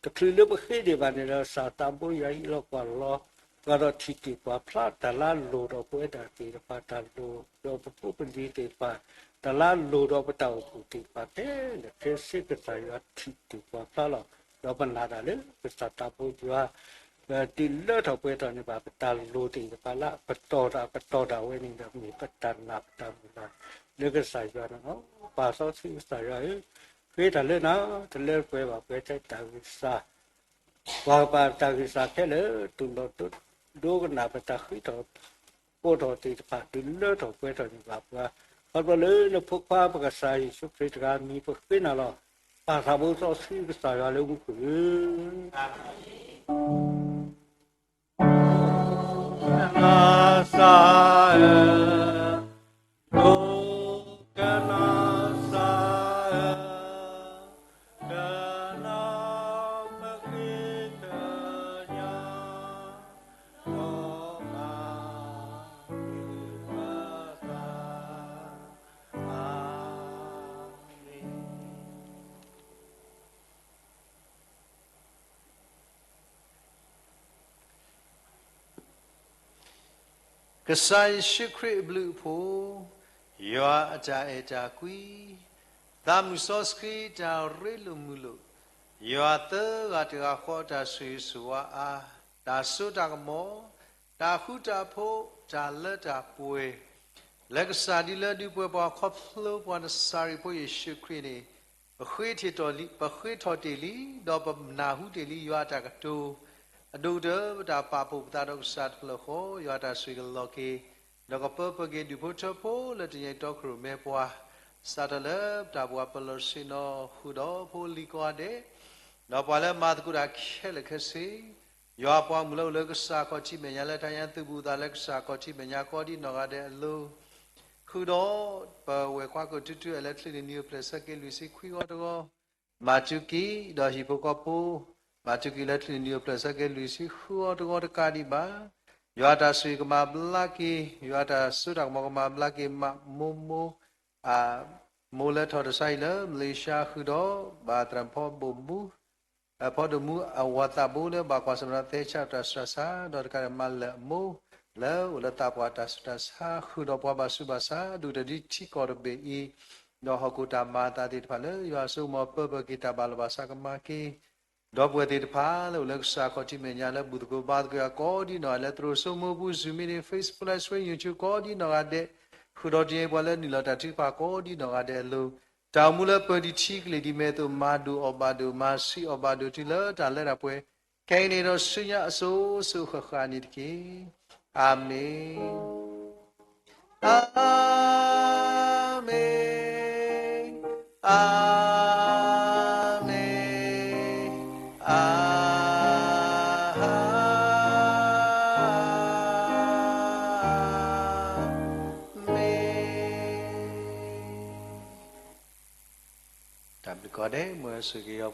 တချုးလၢပဃ့ဒံးဘၣ်န့ၣ်ဒီး ကစၢ်သးဘိယွၤဟ့ၣ်လီၤကွၢ်လီၤ, ပှၤဒီးထံၣ်တ့ၢ်ကွၢ်ဖျါတၢ်လၢအလိၣ်ဒီးပဝဲဒၣ်သ့ၣ်တဖၣ်, တၢ်လိၣ်ဒီးပဖိပလံၤသ့ၣ်တဖၣ်, တၢ်လၢအလိၣ်ဒီးပတၢ်အိၣ်ဖှိၣ်သ့ၣ်တဖၣ်ခဲလၢာ်ခဲဆ့ ကစၢ်ယွၤထံၣ်တ့ၢ်ကွၢ်ဖျါလီၤ. ဒီးပနာ်တၢ်လၢကစၢ်သးဘိယွၤ ဒုးလၢထီၣ်ပှဲၤထီၣ်န့ၢ်ဘၣ်ပတၢ်လိၣ်သ့ၣ်တဖၣ်လၢအကတီၢ်တၢ်ကတီၢ်ဒၣ်ဝဲန့ၣ်ဒီး မ့ၢ်ပတၢ်နာ်ပတၢ်မုၢ်လၢ်လၢကစၢ်ယွၤန့ၣ်လီၤ. ပၢ်စီဆှံကစၢ်ယွၤဧၢ, ဃ့တၢ်လၢနၤ, တလၢတပှဲၤဘၣ်ပှဲၤထဲတၢ်ဂံၢ်စၢ် ပှၤကပာ်တၢ်ဂံၢ်စၢ်ခဲလၢာ် တူၢ်လိာ်ဒိကနၣ်ပတၢ်ဃ့ထီၣ် ကိးထီၣ်သ့ၣ်တဖၣ် ဒုးလၢထီၣ်ပှဲၤထီၣ်န့ၢ်ဘၣ်ပှၤ, ခီဖျိလၢနဖိခွါပကစၢ်ယ့ၣ်ၡူးခရံာ်တဂၤအမံၤ ပဃ့နၤလီၤ. ပၢ်သးဘိစီဆှံကစၢ်ယွၤလၢမူခိၣ်ဧၢ ကစၢ်ဧၢ, ဒိကနၣ်စၢ်ဧၢ, ကနၣ်ပဃ့ကညး, ဒီးမၤစၢၤပသး, အၤမ့ၣ်. ကစၢ်ယ့ၣ်ၡူးခရံာ်အဘျုးအဖှိၣ်, ယွၤအတၢ်အဲၣ်တၢ်ကွံ, သးမုၢ်စီဆှံတၢ်ရ့လိာ်မုာ်လိာ်, ယွၤသၢဂၤတဂၤဃီအတၢ်ဆိၣ်ဂ့ၤဆိၣ်ဝါအါ, တၢ်စိတၢ်ကမီၤ, တၢ်ဃူတၢ်ဖိး, တၢ်လၢတၢ်ပှဲၤ, လၢကစၢ်ဒုလၢဒုပှဲၤပှၤခီဖျိပှၤနစၤရ့းဖိယ့ၣ်ၡူးခရံာ်န့ၣ် ပဃ့ထီၣ်တ့ၢ်လံ, ပဃ့ထီၣ်တ့ၢ်လံ, ဒီးပနၢ်ဟူတ့ၢ်လံ ယွၤအတၢ်ကတိၤ, အဒိၣ်ကတၢၢ် ပတၢ်ပာ်ဖှိၣ်ပသးဒီးကစၢ်တဖျၢၣ်ဃီ, ယွၤအတၢ်ဆိၣ်ဂ့ၤကလီၤက့ၤ, ဒီးကပၢပှဲၤက့ၤဒူၣ်ဖိထၢဖိလၢတနံၤအံၤတီခိၣ်ရိၣ်မဲပှၤ, စးထီၣ်လၢပတၢ်ပှၤပလီၢ်ဆ့ၣ်နီၤ ဃုာ်ဒီးဖိလံၤကိးဂၤဒဲး, ဒီးပှၤလၢမၤသကိးတၢ်ခဲလၢာ်ခဲဆ့, ယွၤပှၤမုၣ်လၢအိၣ်လၢကစၢ်ခီၣ်ထံးမဲာ်ညါ လၢတၢ်ညါသုးဘူးသးလၢကစၢ်ခီၣ်ထံးမဲာ်ညါကိးဒ်နီၢ်ဂၤဒဲးအလိၤ, ဃုာ်ဒီးပဝဲၢ်ကွၢ်ကိးတုၤတုၤ အလဲၤချုးန့ၢ်နံၣ်အိၣ်ဖျဲၣ်ဆၢက့ၤလွံၢ်ဆံခွံဂီၤတဂီၤ, မၤတူၢ်ကံၢ်ဒီးဟံၣ်ဖိဃီဖိ, မၤတူၢ်ကံၢ်လၢချုးန့ၢ်နံၣ်အိၣ်ဖျဲၣ်ဆၢက့ၤလွံၢ်ဆံဃုဂီၤတဂီၤတကးဒံးဘၣ်, ယွၤတၢ်ဆိၣ်ဂ့ၤကမၤဘျါက့ၤ, ယွၤတၢ်စိတၢ်ကမီၤကမၤဘျါက့ၤ မးမိၢ်မိၢ်, မိၢ်လၢထီၣ်တစါအံၤလၢ မလ့ၤၡါ ဃုာ်ဒီး ဘၣ်သရၣ်ဖီဘိၣ်မူ ဖီဒိၣ်မူအဝၤသးဘိလၢဘၣ်ကွၢ်ဆၢၣ်မဲာ်ဒီးသဲဆးတၢ်ဆှးဆါ, ဒီးတကးဒံးမၤလၢာ်အမိၢ် လၢအိၣ်လၢသးပှၢ်တၢ်ဆူးတၢ်ဆါ ဃုာ်ဒီးပှၤဘၣ်ဆူးဘၣ်ဆါ ဒိၣ်တၢ်ဒ်ထံကီၢ်တဘ့ၣ်အံၤ, ဒီးဟီၣ်ခိၣ်တၢ်မၤအသးသ့ၣ်တဖၣ်လၢ ယွၤအစိကမီၤပၢပှဲၤက့ၤတၢ်ဘၣ်လီၤဘၣ်စးကမၤက့ၤ ဒီပုၢ်ဝဲၢ်သ့ၣ်တဖၣ်လၢအိၣ်လၢကစၢ်ခီၣ်ထံးမဲာ်ညါလၢ ဘူၣ်သကိးဘါသကိးယွၤကိးဒ်နီၢ်ဂၤဒဲး လၢသရိာ်စိမိၢ်ပူၤ Zoom meeting, Facebook Live Stream, YouTube ကိးဒ်နီၢ်ဂၤဒဲး, ဃုာ်ဒီးတယဲၢ်ပှၤလၢနုာ်လီၤတၢ်ထုကဖၣ်ကိးဒ်နီၢ်ဂၤဒဲးအလိၤ, တၢ်အိၣ်မူလၢပၢၤဒံးထံကလ့ၢ်ဒ်မဲာ်အသိး မၤဒိၣ်အီၣ်ဘၣ်ဒိၣ် မၤဆံးအီၣ်ဘၣ်ဒိၣ်တုၤလၢတၢ်လၢတၢ်ပှဲၤ ခဲအံၤန့ၣ်ဒီးဆူညါအစိၤစိၤဃၣ်ဃၣ်န့ၣ်တက့ၢ်. အၤမ့ၣ်, အၤမ့ၣ်, အၤမ့ၣ်, အၤမ့ၣ်. တၢ်ဘျုးကိးဂၤဒဲး မ်အဝဲဆိၣ်ဂ့ၤအီၤ